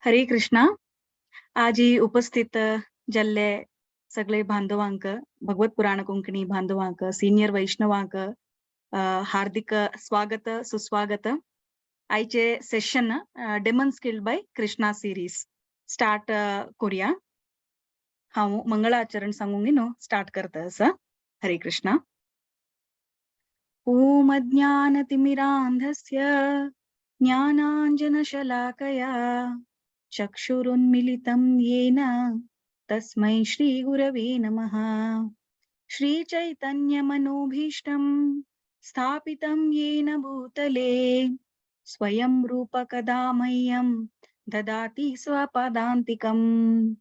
हरे कृष्णा. आजी उपस्थित जाल्ले सगळे बांधवांक, भगवत पुराण कोंकणी बांधवांक, सिनियर वैष्णवांक हार्दिक स्वागत, सुस्वागत. आयचे session Demons Killed by Krishna series start करूया. हांव मंगळाचरण सांगूंक न्हू स्टार्ट करता आसा. हरे कृष्णा. ॐ अज्ञानतिमिरान्धस्य ज्ञानाञ्जनशलाकया चक्षुरुन्मिलितं येन तस्मै श्रीगुरवे नमः. श्रीचैतन्यमनोभीष्टं स्थापितं येन भूतले, स्वयं रूपकदा मह्यं ददाति स्वपदान्तिकम्.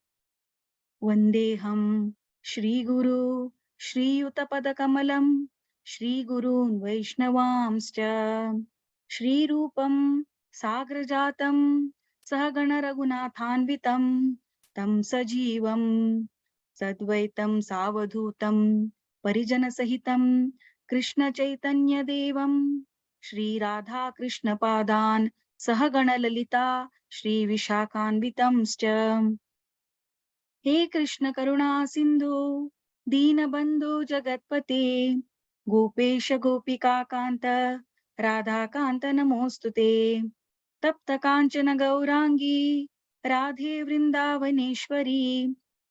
वन्देऽहं श्रीगुरु श्रीयुतपदकमलं, श्रीगुरून् वैष्णवांश्च, श्रीरूपं साग्रजातं, सहगणरघुनाथान्वितं तं सजीवं, सद्वैतं, सावधूतं, परिजनसहितं, कृष्णचैतन्यदेवं, श्रीराधाकृष्णपादान् सहगणललिता श्रीविशाखान्वितंश्च. हे कृष्ण करुणा सिन्धु, दीनबन्धो जगत्पते, गोपेश गोपिकाकान्त, राधाकान्त नमोऽस्तु ते. तप्त काञ्चन गौराङ्गी राधे वृन्दावनेश्वरी,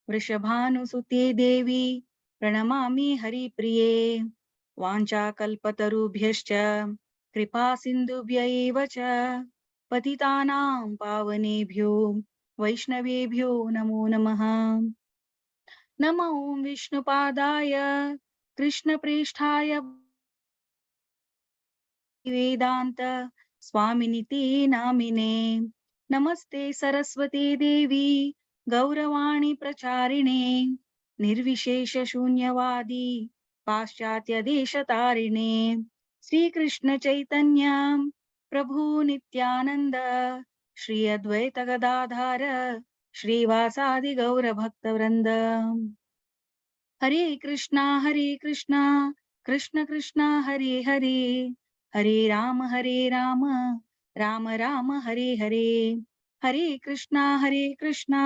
वृषभानुसुते देवी, प्रणमामि हरिप्रिये. वाञ्छाकल्पतरुभ्यश्च कृपा सिन्धुभ्य एव च, पतितानां पावनेभ्यो वैष्णवेभ्यो नमो नमः. नमो ॐ विष्णुपादाय कृष्णप्रेष्ठाय वेदान्त स्वामिनिति नामिने. नमस्ते सरस्वती देवी, गौरवाणी प्रचारिणे, निर्विशेष शून्यवादी, पाश्चात्य देशतारिणे. श्री कृष्ण चैतन्य प्रभु नित्यानंद, श्री अद्वैत गदाधार, श्रीवासादि गौर भक्त वृंद. हरे कृष्णा हरे कृष्णा, कृष्ण कृष्णा हरे हरे, हरे राम हरे राम, राम राम हरे हरे. हरे कृष्णा हरे कृष्णा,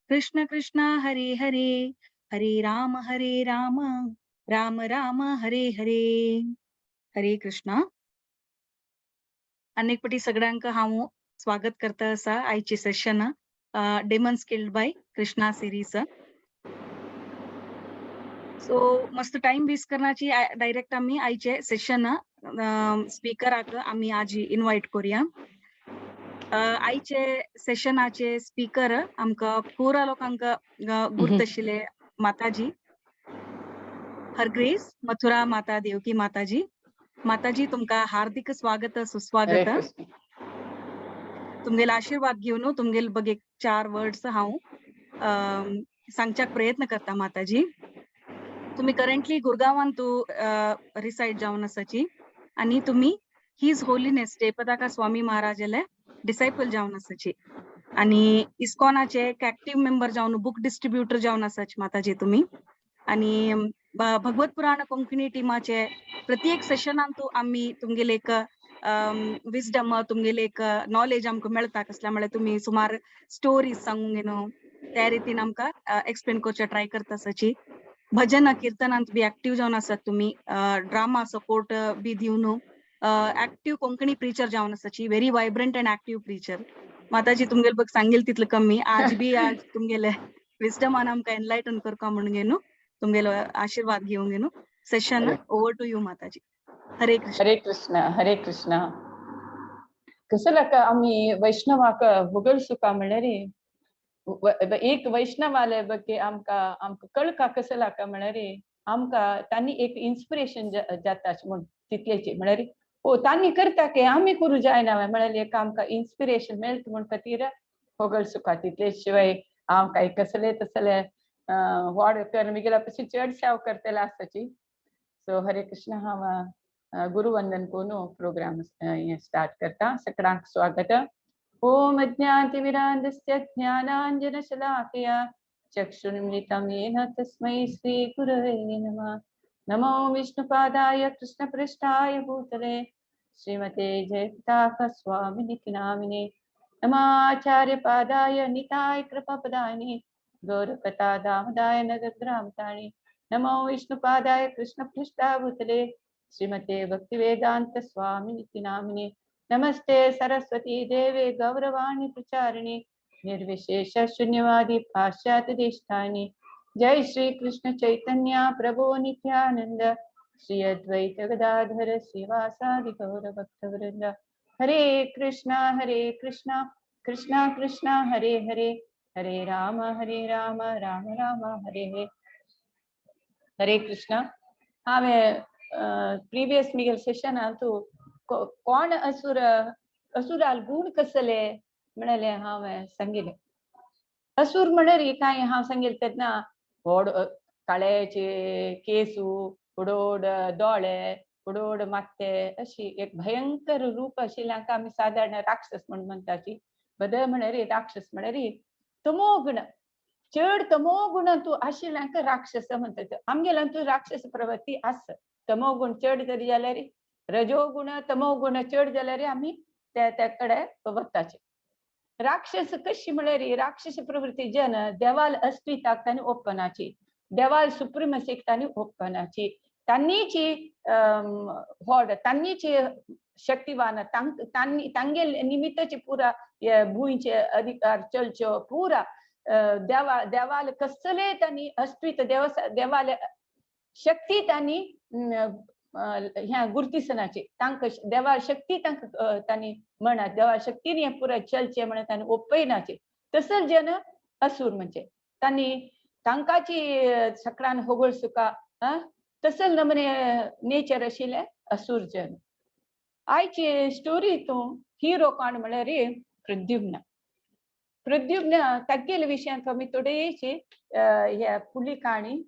कृष्ण कृष्णा हरे हरे, हरे राम हरे राम, राम राम हरे हरे. हरे कृष्णा. अनेक पटी सगळ्यांक हांव स्वागत करता आसा आयची session Demons Killed by Krishna series. So मस्त टाइम वेस्ट करण्याची, डायरेक्ट आम्ही आयचे सेशन स्पीकराक आम्ही आज इन्वायट करूया. आयचे सेशनाचे स्पीकर आमकां पुरा लोकांक गुर्त आशिल्ले माताजी, हर ग्रेस मथुरा माता देवकी माताजी. माताजी, तुमका हार्दिक स्वागत, हरे सुस्वागत. कृष्ण. तुमगेले आशीर्वाद घेवन तुमगेले बगे चार वर्ड्स हांव सांगच्याक प्रयत्न करता. माताजी, तुम्ही करंटली गुरगांवान तू रिसाइड जावन आसाची आणि तुम्ही his holiness Jayapataka स्वामी महाराजाले डिसायपल जावन आसाची आणि इस्कॉनाचे एक ऍक्टिव्ह मेंबर जावन, बुक डिस्ट्रीब्युटर जावन आसाची माताजी तुम्ही. आणि भगवत पुराण कोंकणी टिमाचे प्रत्येक सेशनान तू आम्ही तुमगेले एक विजडम, तुमगेले एक नॉलेज आमकां मेळटा. कसल्या म्हळ्यार तुमी सुमार स्टोरीज सांगूंक न्हू, त्या रितीन आमकां एक्सप्लेन करचे ट्राय करता आसाची. भजन किर्तनांत बी ऍक्टिव्ह जावन आसात तुम्ही. ड्रामा सपोर्ट बी दिवन ऍक्टिव्ह कोंकणी प्रिचर जावन आसाची. Very vibrant and active preacher. माताजी, तुमगेले बघ सांगेल तितलं कमी. आज बी आज तुमगेले विजडमान आमकां एनलायटन करका म्हणून घेवन, तुमगेलो आशीर्वाद घेवन घेवन session over to you Mataji. Hare Krishna. Hare Krishna, Hare Krishna. कसं आम्ही वैष्णवाक होगळसुका म्हणल्यार एक वैष्णवाले बगे आमकां आमकां कळका कसं लाका म्हळ्यार आमकां तांणी एक इन्स्पिरेशन जाता म्हूण तितलेची. म्हळ्यार ओ तांणी करता की आमी करूं जायना म्हळ्यार एक आमकां इन्स्पिरेशन मेळटा म्हूण खातीर होगळसुका. तितले शिवाय हांव काय कसले तसले व्हड कर मिगेल्या पसून चड सेवा करतले आसताची. सो हरे कृष्ण. हांव गुरुवंदन करून प्रोग्राम स्टार्ट करता. सगळ्यांक स्वागत. ॐ अज्ञानतिमिरान्धस्य ज्ञानाञ्जनशलाकया चक्षुरुन्मीलितं येन तस्मै श्रीगुरवे नमः. नमो विष्णुपादाय कृष्णप्रेष्ठाय भूतले, श्रीमते जयपताक स्वामिनिति नामिने. नमाचार्य पादाय निताय कृपापदानि गौरकथा दामदाय नगद्रामताणि नमो विष्णुपादाय कृष्णपृष्ठाभूतले श्रीमते भक्तिवेदांत स्वामिनिति नामिने। नमस्ते सरस्वती देवे गौरवाणी प्रचारिणी निर्विशेष शून्यवादी पाश्चात्य देशतानि। जय श्री कृष्ण चैतन्य प्रभु नित्यानंद श्री अद्वैत गदाधर श्रीवासादि गौर भक्तवृंद। हरे कृष्णा कृष्णा कृष्णा हरे हरे, हरे राम राम राम हरे हरे। हरे कृष्णा। हांवें प्रिवियस मिगेल सेशनांतु कोण असुर असुराल गुण कसले म्हणले हांवें सांगिल्लें। असुर म्हणल्यार कांय हांव सांगिल्लें तेन्ना व्हड काळेचे केसू, व्हड दोळे, व्हड मात्ते, अशी एक भयंकर रूप आशिल्ल्यांक आमी सादारण राक्षस म्हण म्हणटाची। बदल म्हणल्यार राक्षस म्हणल्यार तमोगुण, चड तमोगुण तूं आशिल्ल्यांक राक्षस म्हणटात। आमगेल्यान तूं राक्षस प्रवृत्ती आसा। तमोगुण चड जरी जाल्यार, रजोगुण तमोगुण चड जाल्यार आमी त्या कडेन वताचे। राक्षस कशी म्हळ्यार राक्षस प्रवृत्ती जन देवाल अस्तित्वाक तांणी ओपनाची, देवाल सुप्रिमसीक तांणी ओपनाची, तांणीची व्हड तांणीची शक्तिवान, तांगेल निमित्ताची पुरा भुंयचे अधिकार चलच्यो पुरा देवा देवाल कसले तांणी अस्तित्व देव देवाल शक्ती तांणी ह्या गुर्तीसनाची तांकां देवा शक्ती तांकां तांणी म्हणा देवा शक्तीन हें पुराय चलचें म्हणून तांणी ओपयनाचे। तसोच जन असुर म्हणजे तांणी तांकांची सकडान होगळ सुका तसोच नमने नेचर आशिल्लें असुर जन। आयची स्टोरी तूं हिरो कोण म्हळ्यार प्रद्युम्न। प्रद्युम्न तागेले विशयांत आमी थोडेशी ह्या फुडली काणी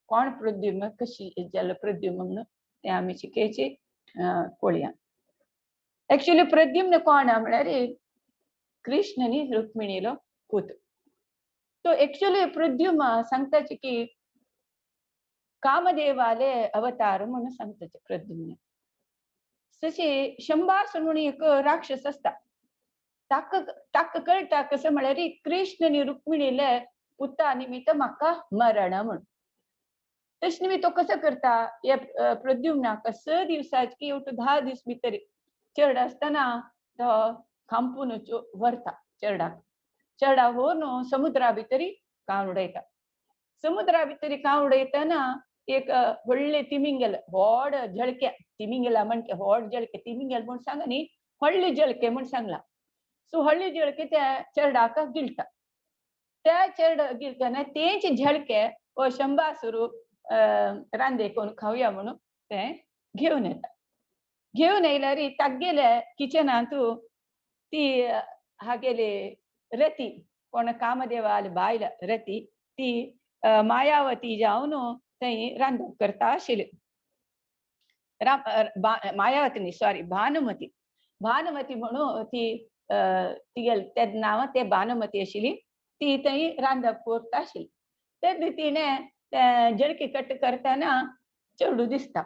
कोण प्रद्युम्न कशी जालो प्रद्युम्न म्हणून तें आमी शिकयची पळोवया। एक्चुअली प्रद्युम्न कोण म्हळ्यार कृष्ण आनी रुक्मिणीलो पूत। तो एक्चुअली प्रद्युम्न सांगताची की कामदेवाले अवतार म्हणून सांगताचे प्रद्युम्न। तशी शंभासुर म्हणून एक राक्षस आसता। ताका ताका कळटा कसं म्हळ्यार कृष्ण आनी रुक्मिणीले पुता निमित्त म्हाका मरण म्हणून। तशें निमित्त तो कसो करता हे प्रद्युम्नाक 6 दिवसाची की 10 दीस भितर चेड आसतना तो खांपून व्हरता चेरडाक। चेरडा व्हरून समुद्रा भितरी काण उडयता। समुद्रा भितरी काण उडयतना एक व्हडले तिमिंगल व्हड झळके, तिमिंगला म्हणजे व्हड झळके, तिमिंगल म्हूण सांग न्ही, व्हडले झळके म्हूण सांगला। सो व्हडले झळके त्या चेरडाक गिळटा। त्या चेरडा गिळटना तेच झळके हो शंभासुर रांदे करून खावया म्हणून ते घेवन येता। घेवन येयल्यार तागेले किचनांत ती हागेली रती कोण कामदेवाले बायल रती ती मायावती जावन थंय रांदप करता आशिल्ली। मायावती न्ही, सॉरी, भानुमती। भानुमती म्हणून ती तिगेले तें नांव ते भानुमती आशिल्ली। ती थंय रांदप करता आशिल्ली। तेन्ना तिणें जळकी कट करतना चेडू दिसता,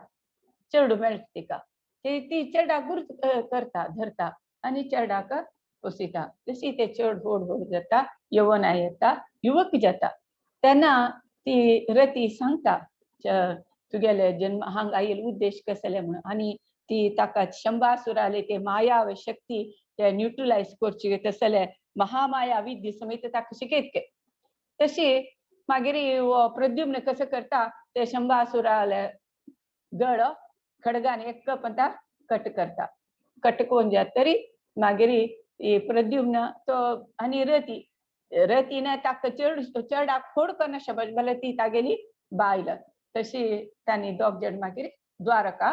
चेडू मेळटा तिका। ती चेडाक गुर्त करता, धरता आनी चेडाक पोसिता। तशी ते चेड व्हड व्हड जाता, यवना येता, युवक जाता। तेन्ना ती रती सांगता तुगेले जन्म हांगा आयिल्लो उद्देश कसले म्हणून, आनी ती ताका शंभासुराले ते माया शक्ती ते न्यूट्रलायज करची तसले महामाया विद्ये समेत ताका शिकयत। तशी मागीर प्रद्युम्न कसं करता ते शंभासुराले गळो खडगान एक पंता कट करता। कट कोण जात तरी मागीर प्रद्युम्न तो आनी रती रतीन ताका चेड चेडाक फोड करना शबज जाल्यार ती तागेली बायल। तशी तांणी दोग जण मागीर द्वारका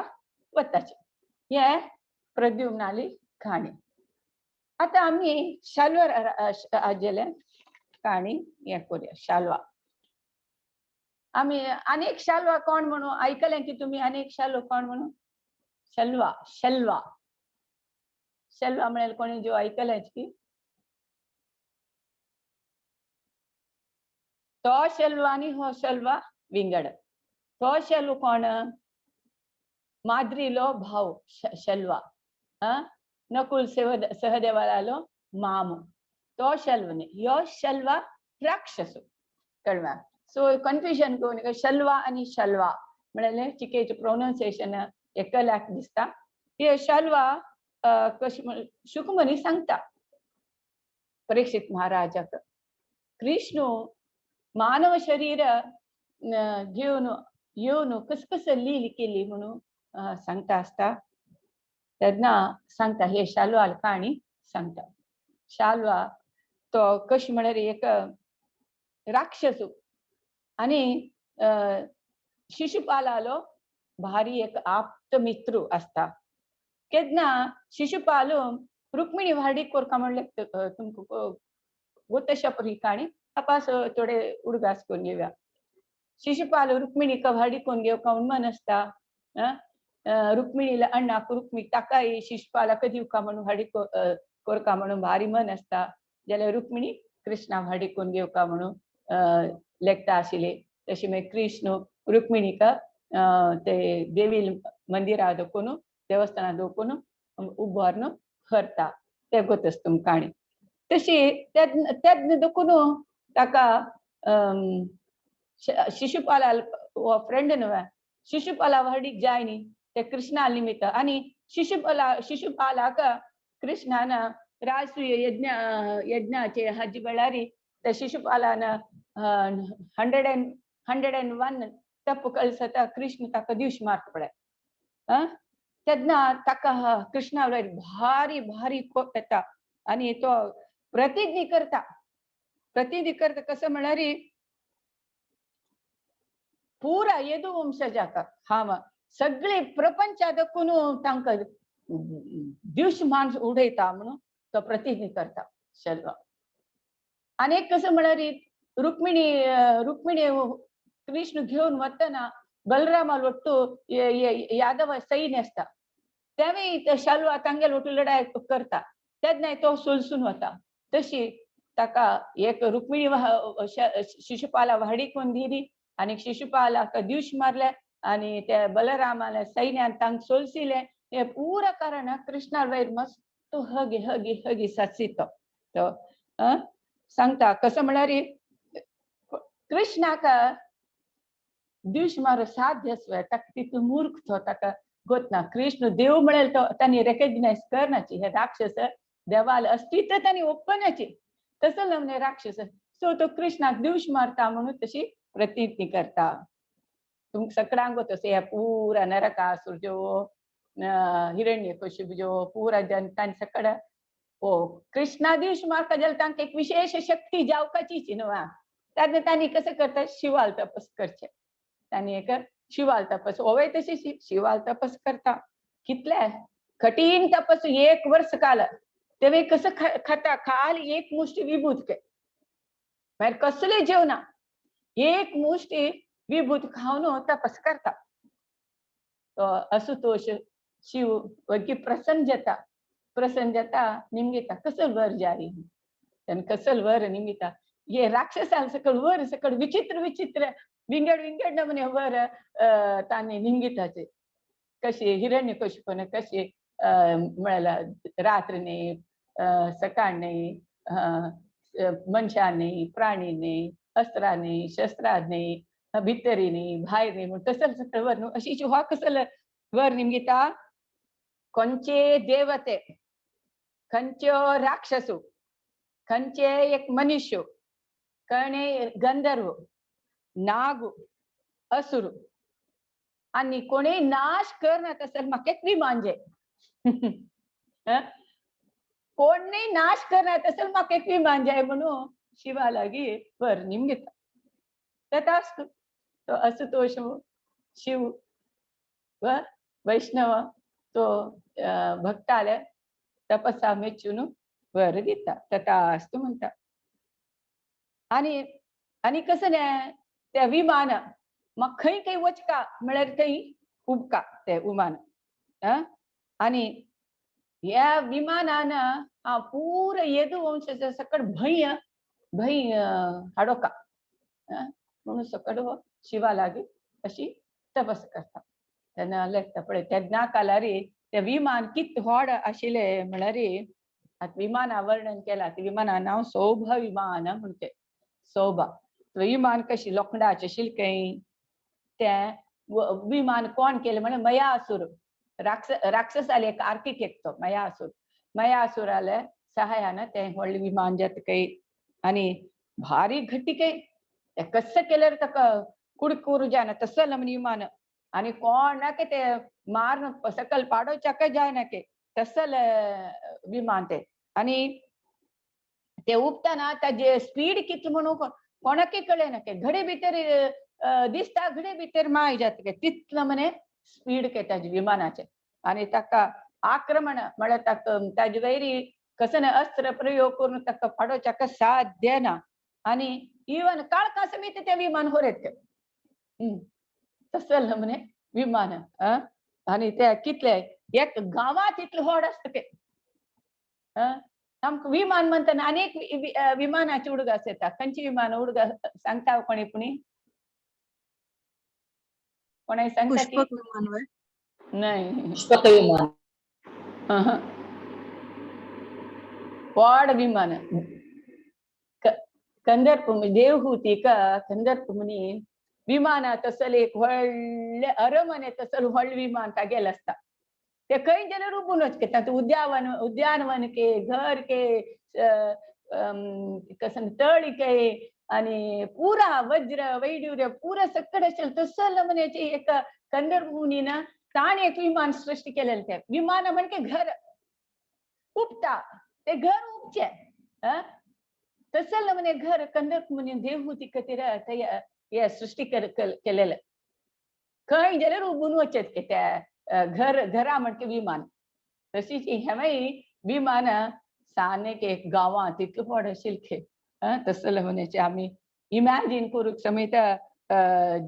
वताचे। हे प्रद्युम्नाली काणी। आतां आमी शाल्वर आजेले काणी हें करुया। शाल्वा आमी अनेक शाल्वा कोण म्हणून आयकलें की तुमी? अनेक शाल्वा कोण म्हणून? शल्वा, शल्वा, शल्वा म्हळ्यार कोणी जो आयकलें की? तो शल्वा आनी हो शल्वा विंगड। तो शल्व कोण? माद्रीलो भाव शल्वा। नकुल सहदेवालो मामू तो शल्व न्ही, ह्यो शल्वा राक्षसू कळ्ळें. सो कन्फ्युजन करूं शल्वा आनी शल्वा म्हणल्यार चिकेचें प्रोनावन्सिएशन एकल्याक दिसता. हे शल्वा कशें शुकमुनी सांगता परीक्षित महाराजाक, कृष्ण मानव शरीर घेवन येवन कस कस लील केली म्हणून सांगता आसता. तेन्ना सांगता हे शाल्वाल काणी सांगता. शाल्वा तो कशें म्हळ्यार एक राक्षसू आनी शिशुपालालो भारी एक आप्त मित्र आसता. केन्ना शिशुपाल रुक्मिणी व्हार्डीक कोरका म्हणलें तुमकां गोतशा ही काणी तपास थोडे उडगास करून घेवया. शिशुपाल रुक्मिणीक व्हार्डीक कोन्न घेवका म्हूण मन आसता. रुक्मिणीला अण्णाक रुक्मी ताकाय शिशुपालाक दिवका म्हणून व्हार्डीक कोरका म्हणून भारी मन आसता. जाल्यार रुक्मिणी कृष्णा व्हार्डीक कोन्न घेवका म्हणून लेखता आशिल्ली. तशें मागीर कृष्ण रुक्मिणीक ते देवी मंदिरा दखून देवस्थानां दखून उबारून व्हरता. ते गोतस तुमकां. तशी तेन्ना दखून ताका शिशुपाला हो फ्रेंड न्हय, शिशुपाला व्हार्डीक जाय न्ही ते कृष्णा निमित्त. आनी शिशुपालाक कृष्णान राजसूय यज्ञाचे हाजे वेळार त्या शिशुपालान 101 तप कळसता कृष्ण ताका दिवश मार्क पडय. तेन्ना ताका कृष्णा वयर भारी भारी कोप येता आनी तो प्रतिज्ञा करता. प्रतिज्ञा करता कसं म्हळ्यार पुरा यदुवंशजाक हांव सगळे प्रपंचा दखून तांकां दिवश मान उडयता म्हणून तो प्रतिज्ञा करता शल्वा. आनी एक कसं म्हळ्यार रुक्मिणी रुक्मिणी कृष्ण घेवन वतना बलरामा ಒಟ್ಟು यादव सैन्य आसता तेवूय शल्वा तांगेल ಒಟ್ಟು लढाय करता तेन्ना तो सोलसून वता. तशी ताका एक रुक्मिणी शिशुपाला व्हाडी कोण दिली आनी शिशुपालाक दिवश मारले आनी ते बलरामाले सैन्यान तांक सोलसिले. हे पुरा कारण कृष्णा वयर मस्त हगी हगी हगी साचितो तो सांगता. कसं म्हळ्यार कृष्णाक दिवश मार साध्य ताका तितू मूर्ख तो ताका गोत ना. कृष्ण देव म्हणेल तो तांणी रेकग्नायज करनाची हे राक्षस देवाल अस्तित्व तांणी ओपनाची तसं लग्न राक्षस. सो तो कृष्णाक दिवश मारता म्हणून तशी प्रतिज्ञा करता. तुमकां सगळ्यांक तशें हे पुरा नरकासूर ज्यो हिरण्यकशिप ज्यो पुरा जन तांचे सगळं हो कृष्णा दिवश मारता जाल्यार तांकां एक विशेष शक्ती जावपाची न्हू. तेन्ना तांणी कसं करता शिवाल तपस करचें. तांणी एक शिवाल तपस ओवय तशी शिवाल तपस करता. कितले कठीण तपस एक वर्स काल तेवे कसं खाता खाल एक मुष्टी विभूत के मागीर कसले जेवना एक मुष्टी विभूत खावन तपस करता. तो असुतोष शिव वगी प्रसन्न जाता. प्रसन्न जाता निमगिता कसल वर जारी तेन्ना कसल वर निमगिता हे राक्षसाल सकळ वर सकळ विचित्र विचित्र विंगड विंगड नमुने वर तांणी निमगिताचे. कशी हिरण्यकशिपून कशी म्हळ्यार रात्र न्ही सकाळ न्ही मनशां न्ही प्राणी न्ही अस्त्रां न्ही शस्त्रां न्ही भितरी न्ही भायर न्ही म्हूण तसल सकळ वर न्हू अशी हो कसल वर निमगिता. खंयचे देवते खंयच्यो राक्षसू खंयचे एक मनुष्य कणे गंधर्व नागू असुर आनी कोणीय नाश करना तसं म्हाका एक विमान जाय. कोणीय नाश करना तसं म्हाका एक विमान जाय म्हणून शिवा लागीं वर निमगिता. तथास्तु तो असुतोष शिव व वैष्णव तो भक्ताले तपसा मेचून वर दिता. तथास्तु म्हणटा. आनी आनी कसं न्हय त्या विमान म्हाका खंय खंय वचका म्हळ्यार थंय उबका ते विमान. आनी ह्या विमानान हांव पुरा यदुवंशाच्या सकट भंय भंय हाडोका म्हणून सकट हो शिवा लागीं अशी तपस करता. तेन्ना लेखता पळय तेन्ना कालारी ते विमान कित व्हड आशिल्लें म्हळ्यार आतां विमाना वर्णन केलां, ते विमाना नांव सौभ विमान म्हणचे. सौभा विमान कशी लोखंडाचें आशिल्लें तें विमान कोण केलें म्हळ्यार मयासूर राक्षसाले एक आर्किटेक्ट तो मयासूर. मयासुराले सहायान तें व्हडलें विमान जाता काय आनी भारी घट्टी काय तें कशें केल्यार ताका कुडकूर जायना तसलें म्हण विमान. आनी कोणाक तें मारून सकयल पाडोवच्याकय जायना के तसलें विमान तें. आनी ते उपतना ताजे स्पीड कितलें म्हणून कोणाकय कळना के घडे भितर दिसता, घडे भितर माय जाता के तितलें म्हणे स्पीड के ताजे विमानाचें. आनी ताका आक्रमण म्हळ्यार ताका ताजे वयरी कसो अस्त्र प्रयोग करून ताका पाडोवच्याक साध्य ना. आनी इवन काळखा समेत तें विमान होरेत तसलें म्हणे विमान. आनी ते कितले एक गांवांत इतलें व्हड आसता ते. आमकां विमान म्हणटना आनी एक विमानाची उडगास येता. खंयची विमान उडगास सांगता कोणी पुणी? कोणाय सांगता की? पुष्पक विमान वय? न्हय. पुष्पक विमान. व्हड विमान. कंदर्प देवहूतीक कंदर्प मुनी विमाना तसलें एक व्हडलें अरमने तसलें व्हडलें विमान तागेलें आसता. ते खंय जाल्यार उबून वचके तातूंत उद्यावन उद्यानवन के घर के कसं तळी के आनी पुरा वज्र वैडूर्य पुरा सकट आशिल्लें तसलें म्हण्याचें एक कंदर्प मुनीन ताणें एक विमान सृष्टी केलेलें. तें विमान म्हणजे घर उपता ते घर उपचें तसलें म्हणे घर कंदर्प मुनीन देवहूती खातीर हे सृष्टी केलेलें. खंय जाल्यार उबून वचत के त्या घर घरा म्हणजे विमान. तशीच हेंवूय विमान सानेक एक गांवांत तितलें व्हड आशिल्लें तसलें म्हण्याचें आमी इमॅजीन करूंक समेत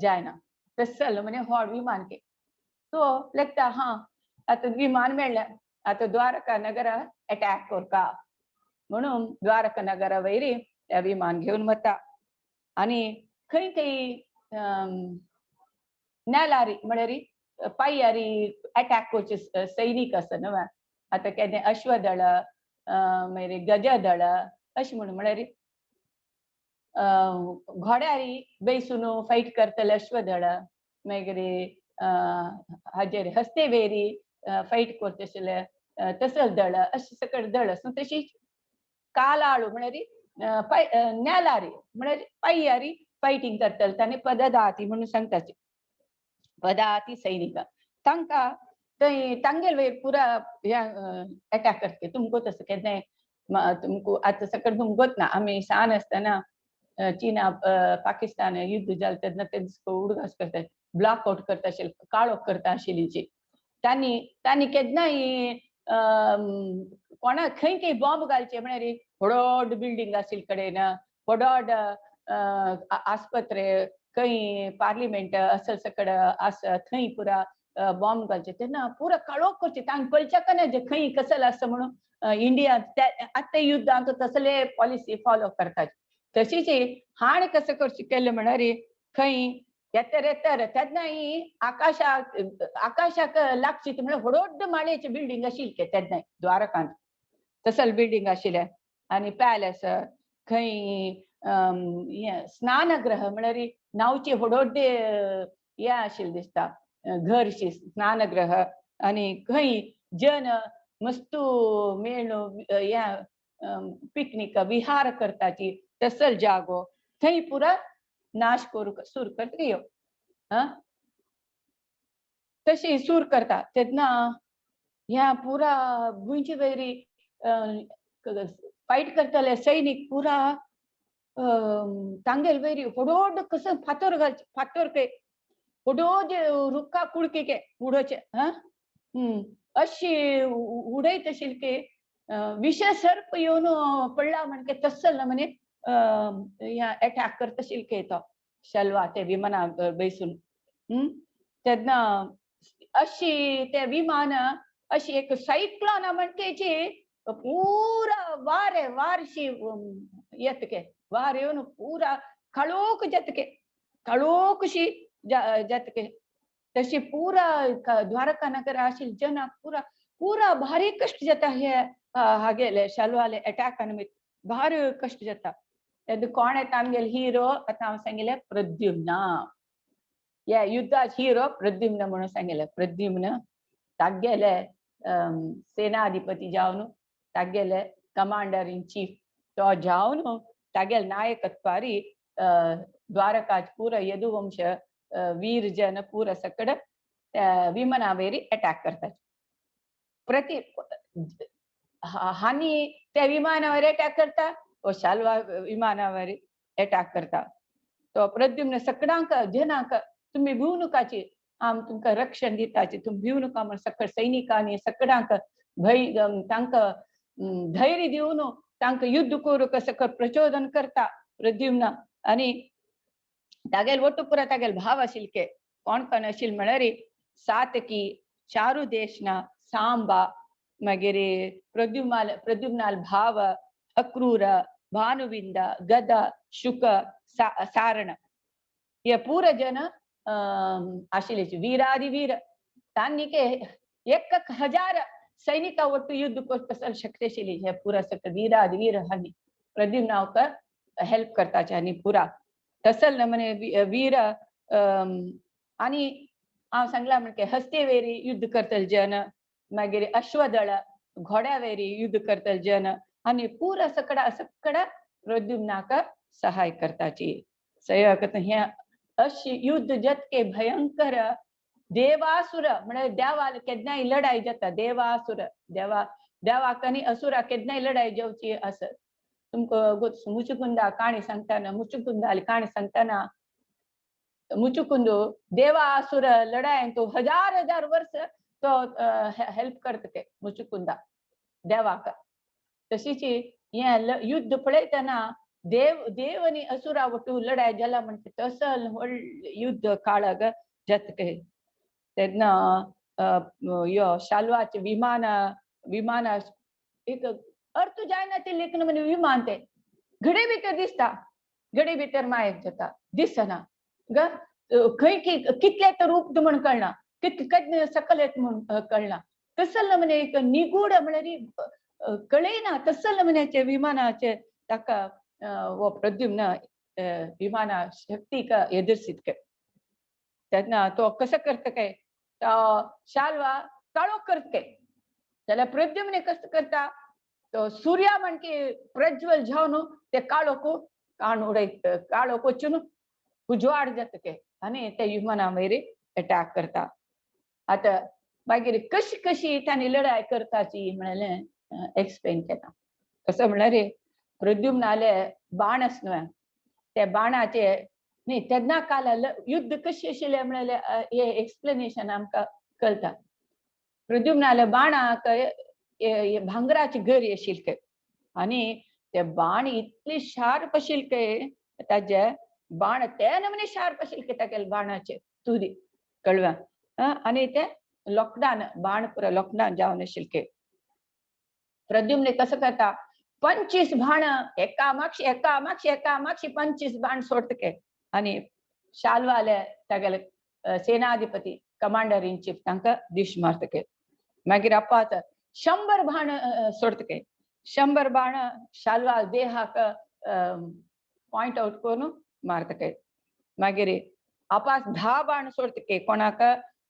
जायना तसलें म्हणे व्हड विमान के. सो लेखता हां आतां विमान मेळ्ळें, आतां द्वारका नगरा एटॅक करता म्हणून द्वारका नगरा वयरी तें विमान घेवन वता. आनी खंय खंय नेलारी म्हळ्यार पांयारी एटॅक करचे सैनीक आसा न्हू. आतां केन्ना अश्वदळ मागीर गजदळ अशें म्हणून म्हळ्यार घोड्यारी बैसून फायट करतले अश्वदळ, मागीर हाजेर हस्तेवेरी फायट करता आशिल्ले तसले दळ अशें सकट दळ आसा. तशीच कालाळू म्हळ्यार पाय नेलारी म्हळ्यार पांयारी फायटींग करतले ताणें पददाती म्हणून सांगता. पदाती सैनिक तांकां थंय तांगेल वयर पुरा हे एटॅक करता. तुमकां तसो केन्नाय तुमकां आतां सकट तुमकांच ना. आमी सान आसतना चीना पाकिस्तान युद्ध जालें तेन्ना ते उडगास करता ब्लॉक आउट करता आशिल्ले, काळोख करता आशिल्ली. तांणी तांणी केन्नाय कोणा खंय खंय बॉम्ब घालचे म्हळ्यार व्हड बिल्डींग आशिल्ले कडेन, व्हड आस्पत्रे खंय पार्लिमेंट असल सकड आसा थंय पुरा बॉम्ब घालचे तेन्ना पुरा काळोख करचे. तांकां कळच्याक ना जे खंय कसल आसा म्हणून. इंडिया आतां युद्धांत तसले पॉलिसी फॉलो करतात. तशीच हाणें कसं करचें केलें म्हळ्यार खंय येतर येतर तेन्नाय आकाशाक आकाशाक लागची म्हळ्यार व्हड माळयेचे बिल्डींग आशिल्लें तेन्नाय द्वारकांत तसले बिल्डींग आशिल्लें. आनी पॅलेस खंय हें स्नानगृह म्हळ्यार न्हांवचे व्हड हें आशिल्लें दिसता घरशी स्नानगृह. आनी खंय जन मस्तू मेळून हें पिकनीक विहार करताची तसल जागो थंय पुरा नाश करूंक सूर करता यो. तशी सूर करता तेन्ना ह्या पुरा भुंयचे वयरी फायट करतले सैनीक पुरा तांगेल वयरी व्हड कसो फातर घालचे फातर के व्हड रुखा कुडके के उडोवचे. अशी उडयत आशिल्ले की विष सर्प येवन पडला म्हणजे तसल म्हणे एटॅक करता आशिल्ले तो शल्वा ते विमाना बैसून. तेन्ना अशी ते विमान अशी एक सायक्लोन म्हणकेची पुरा वारे वारशी येतके वार येवन पुरा काळोख जातके काळोखशी जातके. तशी पुरा द्वारका नगर आशिल्ले जनाक पुरा पुरा भारी कश्ट जाता हे हागेले शाल्वाले अटॅक निमित्त भारी कश्ट जाता. तेन्ना कोण येता आमगेले हिरो? आतां हांव सांगिल्लें प्रद्युम्न. ह्या युद्धाच हिरो प्रद्युम्न म्हणून सांगिल्लें. प्रद्युम्न तागेले सेनाधिपती जावन तागेले कमांडर इन चीफ तो जावन तागेले नायकत्वारी द्वारकाच पुरा यदुवंश वीर जन पुरा सकड विमानावेरी अटॅक करतात. प्रति हानी त्या विमानावर अटॅक करता, ओ शाल्वा विमानावर अटॅक करता. तो प्रद्युम्न सकडांक जनांक तुमी भिवू नकाची, आम तुमकां रक्षण दिताची, तुमी भिवू नका म्हण सकड सैनिकांनी सकडांक भंय तांकां धैर्य दिवन तांकां युद्ध करूंक सकड प्रचोदन करता प्रद्युम्न. आनी तागेल ಒಟ್ಟು ಪೂರ तागेल भाव आशिल्ले कोण कोण आशिल्ले म्हळ्यार सातकी, चारू देशना, सांबा, मागीर प्रद्युम्नाल भाव, अक्रूर, भानुविंद, गद, शुक, सारण हे पूरा जन आशिल्ले वीरादी वीर. तांणी 1000 सैनिका ಒಟ್ಟು युद्ध करता शक्ती आशिल्ली. हे पुरा सगळे वीरादी वीर हांणी प्रद्युम्नाक हेल्प करताचे. आनी पुरा तसल नमने वीर आनी हांव सांगलां म्हणजे हस्तेवेरी युद्ध करतले जन, मागीर अश्वदळ घोड्यावेरी युद्ध करतले जन आनी पुरा सकडा सकडा प्रद्युम्नाक सहाय करताची. सहयोग करता. हे अशी युद्ध जतके भयंकर देवासुर म्हळ्यार देवाल केन्नाय लढाई जाता. देवासुर देवा देवाक आनी असुरा केन्नाय लढाई जावची आसत. तुमकां मुचुकुंदा काणी सांगतना, मुचुकुंदाली काणी सांगतना मुचुकुंद देवासुर लढायेन तो हजार हजार वर्स तो हेल्प करता ते मुचुकुंदा देवाक. तशीच हें युद्ध पळयतना देव देव आनी असुरा वटू लढाई जाला म्हणटा तसल व्हडलें युद्ध काळाक जाता. तेन्ना यो शाल्वाचें विमान विमान एक अर्थ जायना ते लेखन म्हणजे विमान ते घडे भितर दिसता, घडे भितर मायक जाता, दिसना ग खंय कितले तर रूप म्हण कळना, कितले सकल येत म्हण कळना. तसल म्हणजे एक निगूढ म्हळ्यार कळयना तसल म्हण्याचे विमानाचे ताका वो प्रद्युम्न विमाना शक्तीक एदर्सित. तेन्ना तो कसो करता काय तो शाल्वा काळोख करता काय जाल्यार प्रद्युम्न कसो करता तो सूर्या म्हणके प्रज्वल जावन ते काळोख काण उडयत, काळोख वचून उजवाड जाता काय आनी ते विमाना वयर अटॅक करता. आतां मागीर कशी कशी तांणी लढाय करताची म्हणलें एक्सप्लेन केला. कसो म्हणल्यार प्रद्युम्नाले बाण आसना त्या बाणाचे न्ही तेन्ना काल युद्ध कशी आशिल्लें म्हणलें हे एक्सप्लेनेशन आमकां कळटा. प्रद्युम्नाले बाणाक भांगराची गरी आशिल्ली आनी ते बाण इतले शार्प आशिल्ले ताजे बाण ते नमने शार्प आशिल्ले तागेले बाणाचे तुरी कळवा आनी ते लोखणान बाण पुरा लोखणान जावन आशिल्ले. प्रद्युम्न कसो करता 25 बाण एका मागशी एका मागशी एका मागशी 25 बाण सोडटके आनी शाल्वाले तागेले सेनाधिपती कमांडर इन चीफ तांकां दीश मारतके. मागीर आपात 100 बाण सोडटके, 100 बाण शाल्वा देहाक पॉयंट आउट करून मारतके. मागीर आपास 10 बाण सोडटके कोणाक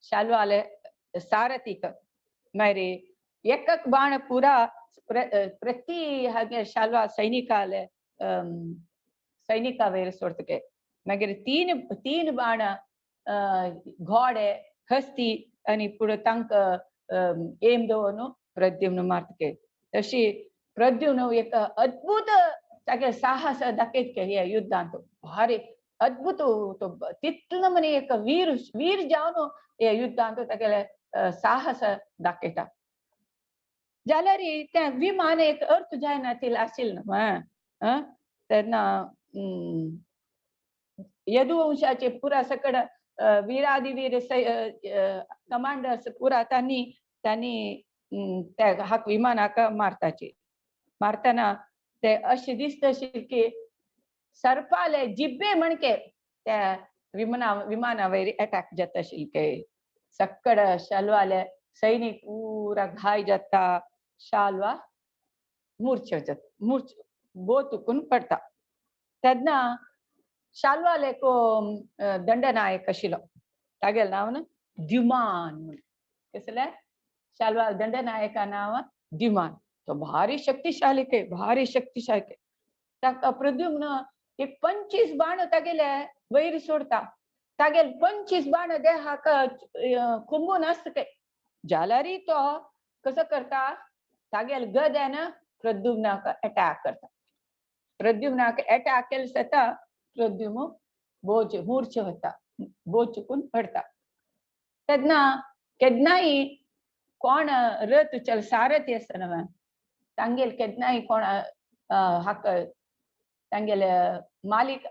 शाल्वाले सारथीक. मागीर एक बाण पुरा प्रति हागे शाल्वा सैनिकाले सैनिका वयर सोडटके. मागीर 3 बाण घोडे हस्ती आनी पुरो तांकां एम दवरून प्रद्युम्न मारतके. तशी प्रद्युम्न एक अद्भुत तागे साहस दाखयत ह्या युद्धांत भारी अद्भुत तो तितलो म्हणे एक वीर वीर जावन ह्या युद्धांत तागेले साहस दाखयता. जाल्यार तें विमान एक अर्थ जायना तितलें आशिल्लें न्हू. तेन्ना यदुवंशाचे पुरा सकड वीरादिवीर कमांडर्स पुरा तांणी तांणी त्या हाक विमानाक मारताचे. मारतना ते अशें दिसता आशिल्लें की सर्पाले जिब्बे म्हणके त्या विमाना वयर अटॅक जाता आशिल्ले. सक्कड शाल्वाले सैनिक पूरा घाय जाता, शाल्वा मूर्छ जाता, मूर्छ बोतुकून पडटा. तेन्ना शाल्वाल एक दंडनायक आशिल्लो, तागेलें नांव द्युमान म्हूण. कसलें? शाल्वा दंडनायका नांव द्युमान. तो भारी शक्तिशाली के, भारी शक्तिशाली के. ताका प्रद्युम्न एक 25 बाण तागेले वयर सोडता, तागेले 25 बाण देहाक कुंबून आसता के. जाल्यारय तो कसो करता, तागेले गद्यान प्रद्युम्नाक अटॅक करता. प्रद्युम्नाक अटॅक केले जाता प्रद्युम्न बोच मूर्छ वता, बोचकून पडटा. तेन्ना केन्नाय कोण रथ चल सारथी आसता न्हय, तांगेले केन्नाय कोण हाका तांगेले मालीक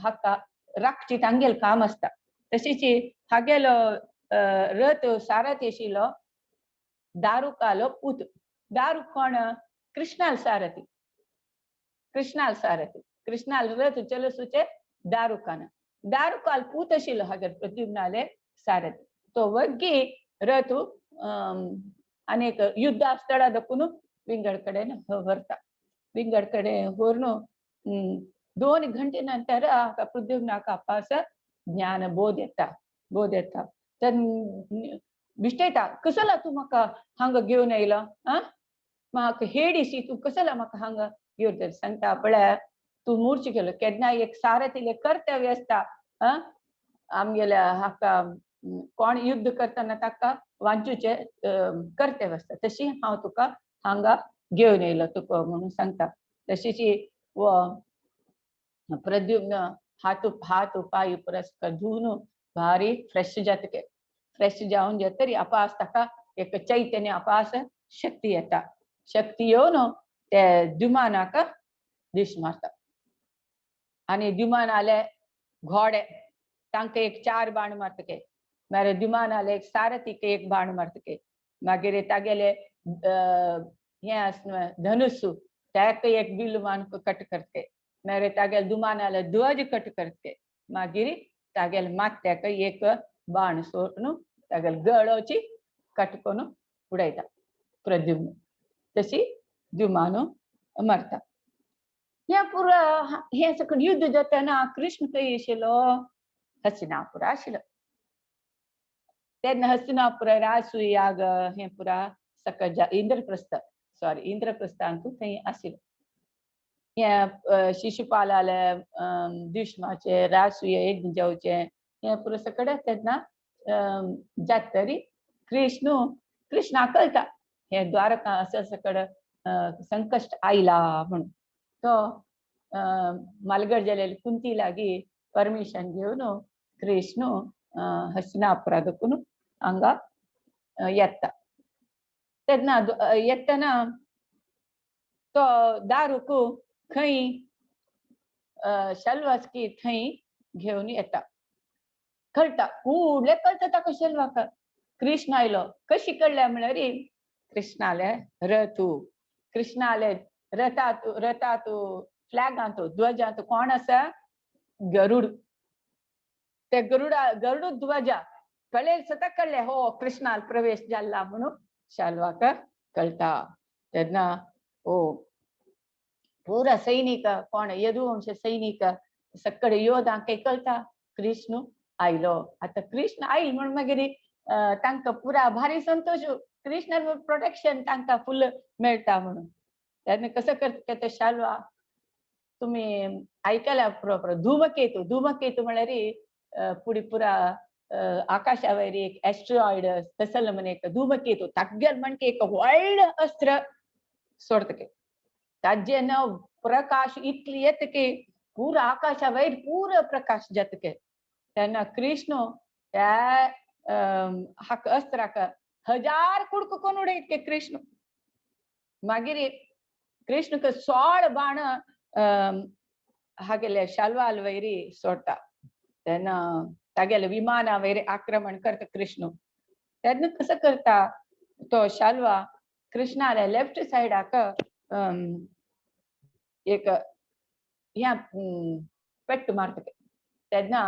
हाका राखची तांगेले काम आसता. तशीच हागेलो रथ सारथी आशिल्लो दारुकालो पूत. दारुक कोण? कृष्णाल सारथी, कृष्णाल सारथी, कृष्णाल रथ चलसूचे दारुकान. दारुकाल पूत आशिल्लो हागेर प्रद्युम्नाले सारथी. तो वग्गी रथ अनेक युद्धा स्थळा दखून विंगड कडेन व्हरता. विंगड कडेन व्हरून 2 घंटे नंतर प्रद्युम्नाक अपास ज्ञान बोध येता, बोध येता. तर विश्टेता कसला तूं म्हाका हांगा घेवन येयलो, आं म्हाका हेडिशी तूं कसला म्हाका हांगा घेवन येयलो? सांगता पळय तूं मूर्छ केलो. केन्ना एक सारथीलें कर्तव्य आसता, आं आमगेल्या हाका कोण युद्ध करतना ताका वांचूचें कर्तव्य आसता, तशी हांव तुका हांगा घेवन येयलो तुका म्हणून सांगता. तशीच प्रद्युम्न हात हात पांय पुरस्कार धुवन भारी फ्रेश जातके. फ्रेश जावन जातरी अपास ताका एक चैतन्य अपास शक्ती येता. शक्ती येवन ते द्युमानाक दीस मारता. आनी द्युमानाले घोडे तांकां एक 4 बाण मारतके. मागीर द्युमानाले एक सारथीक एक बाण मारतके. मागीर तागेले हें आसा धनुसू ताका एक बिल्लू मान कट करतके. मागीर तागेले दुमानाले ध्वज कट करतके. मागीर तागेले माथ्याक एक बाण सोडून तागेले गळोची कट करून उडयता प्रद्युम्न. तशी द्युमानो मरता. हें पुरा हें सगळें युद्ध जातना कृष्ण खंय आशिल्लो? हस्तिनापुरा आशिल्लो. तेन्ना हस्तिनापुर राजसूयाग हें पुरा सकल इंद्रप्रस्थ, सॉरी इंद्रप्रस्थांतू थंय आशिल्लो. हें शिशुपालाले दुश्माचे राजसूय यज्ञ जावचें हें पुरा सगळें तेन्ना जातरी कृष्ण कृष्णा कळटा हें द्वारका असं सगळं संकश्ट आयला म्हणून. तो मालगड जालेली कुंती लागीं परमिशन घेवन कृष्ण हस्तिनापुरा दखून हांगा येता. तेन्ना येतना तो दारूक खंय शल्वास्की थंय घेवन येता. कळटा कूडले कळटा ताका शल्वाक कृष्ण आयलो. कशी कळ्ळ्या म्हळ्यार कृष्णाले रथू, कृष्णाले रथातू, रथातू फ्लॅगांतू ध्वजांतू कोण आसा? गरुड. ते गरुडा गरुड ध्वजा कळ्ळे सता कळ्ळे हो कृष्णाल प्रवेश जाला म्हणून शाल्वाक कळटा. तेन्ना ओ पुरा सैनिक कोण यदुवंश सैनिक सगळे योधांक कळटा कृष्ण आयलो. आतां कृष्ण आयल म्हणून मागीर तांकां पुरा भारी संतोश, कृष्ण प्रोटेक्शन तांकां फुल मेळटा म्हणून. तेन्ना कसं करता ते शाल्वा तुमी आयकल्या प्रोपर धूमकेतू. धूमकेतू म्हळ्यार पुडी पुरा आकाशावयर एक एस्ट्रॉयड तसलो म्हण एक धूमकेतू तागेल म्हणके एक व्हडलें अस्त्र सोडतके. ताजें नांव प्रकाश इतली येता की पुरा आकाशावयर पुरो प्रकाश जातके. तेन्ना कृष्ण त्या हाका अस्त्राक 1000 कुडको कोण उडयत के कृष्ण. मागीर कृष्ण 16 बाण हागेले शाल्वाल वैरी सोडटा. तेन्ना तागेले विमाना वयर आक्रमण करता कृष्ण. तेन्ना कसो करता तो शाल्वा कृष्णाले लेफ्ट सायडाक एक ह्या पेट्ट मारता. तेन्ना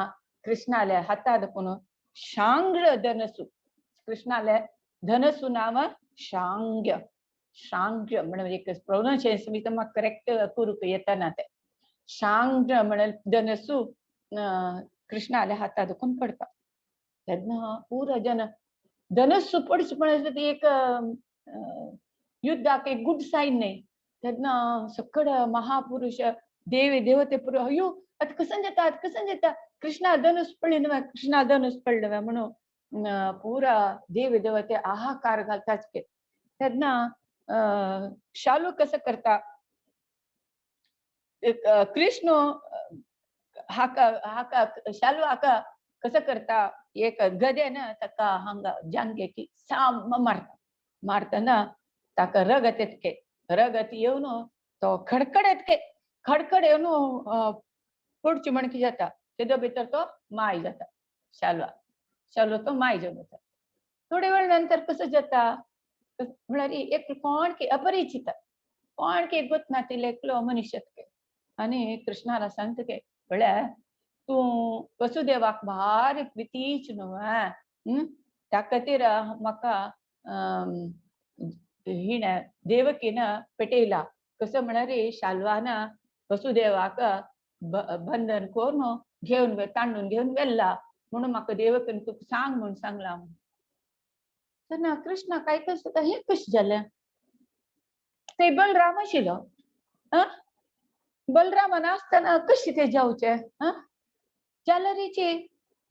कृष्णाले हाता दखून शांग्र धनसू, कृष्णाले धनसु नाम शांग्य. शांग्य म्हणून एक प्रोनाउन्सिएशन मी म्हाका करेक्ट करूंक येतना तें. शांग्य म्हणल्यार धनसु कृष्णाल्या हाता दुखून पडता. तेन्ना पुरो जन धनसु पडचे म्हळ्यार एक युद्धाक एक गुड सायन न्ही. तेन्ना सकड महापुरुष देवी देवते पुरो अयो आतां कसन जाता, आतां कसन जाता, कृष्णा धनुस पडले न्हय, कृष्णा धनुस पडले न्हय म्हणून पुरा देवी देवते हाहाकार घालताच. तेन्ना शालू कसं करता, कृष्ण हाका हाका शालू हाका कसं करता, एक गदेन ताका हांगा जांगेकी साम मारता. मारतना ताका रगत येतके, रगत येवन तो खडखड येतके, खडखड येवन पडची म्हणकी जाता. तेजो भितर तो माय जाता. शालवा शालू तो माय जावन वता. थोडे वेळ नंतर कसं जाता म्हळ्यार एक कोण की अपरिचित कोण की गोत नातिल्लो एकलो मनीस येतके आनी कृष्णाला सांगता की म्हळ्यार तूं वसुदेवाक भारी प्रितीच न्हू, त्या खातीर म्हाका हिणें देवकीन पेटयला. कसं म्हळ्यार शाल्वान वसुदेवाक बंधन करून घेवन तांडून घेवन व्हेला म्हणून म्हाका देवकीन तुका सांग म्हूण सांगला. तेन्ना कृष्णा काय कसं हें कशें जालें, ते बलराम आशिल्लो, बलरामान आसतना कशें तें जावचें, जाल्यारीची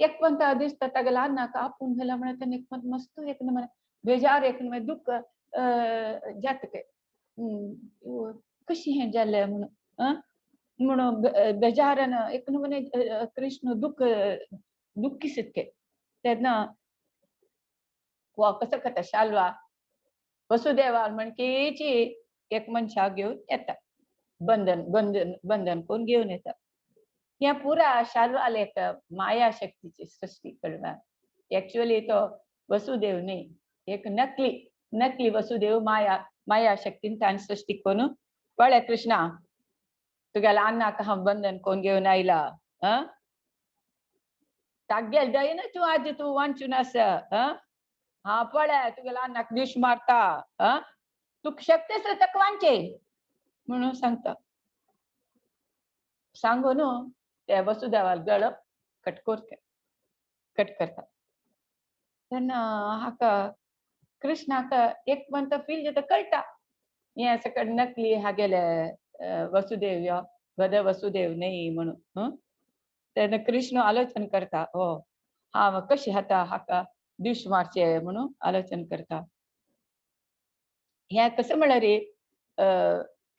एकवंत दिसता तागेल्या अन्नाक आपूण गेला म्हळ्यार तेन्ना एकवंत मस्त एक नमूने बेजार एक नमूने दुःख जाता. कशें हें जालें म्हणून म्हणून बेजारान एक नमूने कृष्ण दुःख दुःखी सितके. तेन्ना वा कसं करता शालवा वसुदेवा म्हणकेची एक मनशाक घेवन येता, बंधन बंधन बंधन करून घेवन येता. ह्या पुरा शालवाल एक माया शक्तीची सृष्टी करना. एक्चुअली तो वसुदेव न्ही, एक नकली नकली वसुदेव माया माया शक्तीन ताणें सृष्टी करून पळय कृष्णा तुगेल्या अन्नाक हांव बंधन करून घेवन आयला, तागेल दयेन तूं आज तूं वांचून आसा, हा पळय तुगेल्या अन्नाक दीश मारता, तुका शक्ती आसा ताका वांचय म्हणून सांगता. सांगून ते वसुदेवाक गळो कट करता, कट करता. तेन्ना हाका कृष्णाक एक म्हणटा फील जाता, कळटा हें सकट नकली हागेले वसुदेव यो बद वसुदेव न्ही म्हणून. तेन्ना कृष्ण आलोचन करता, हो हांव कशें आतां हाका दीश मारचें म्हणून आलोचन करता. हें कसं म्हळ्यार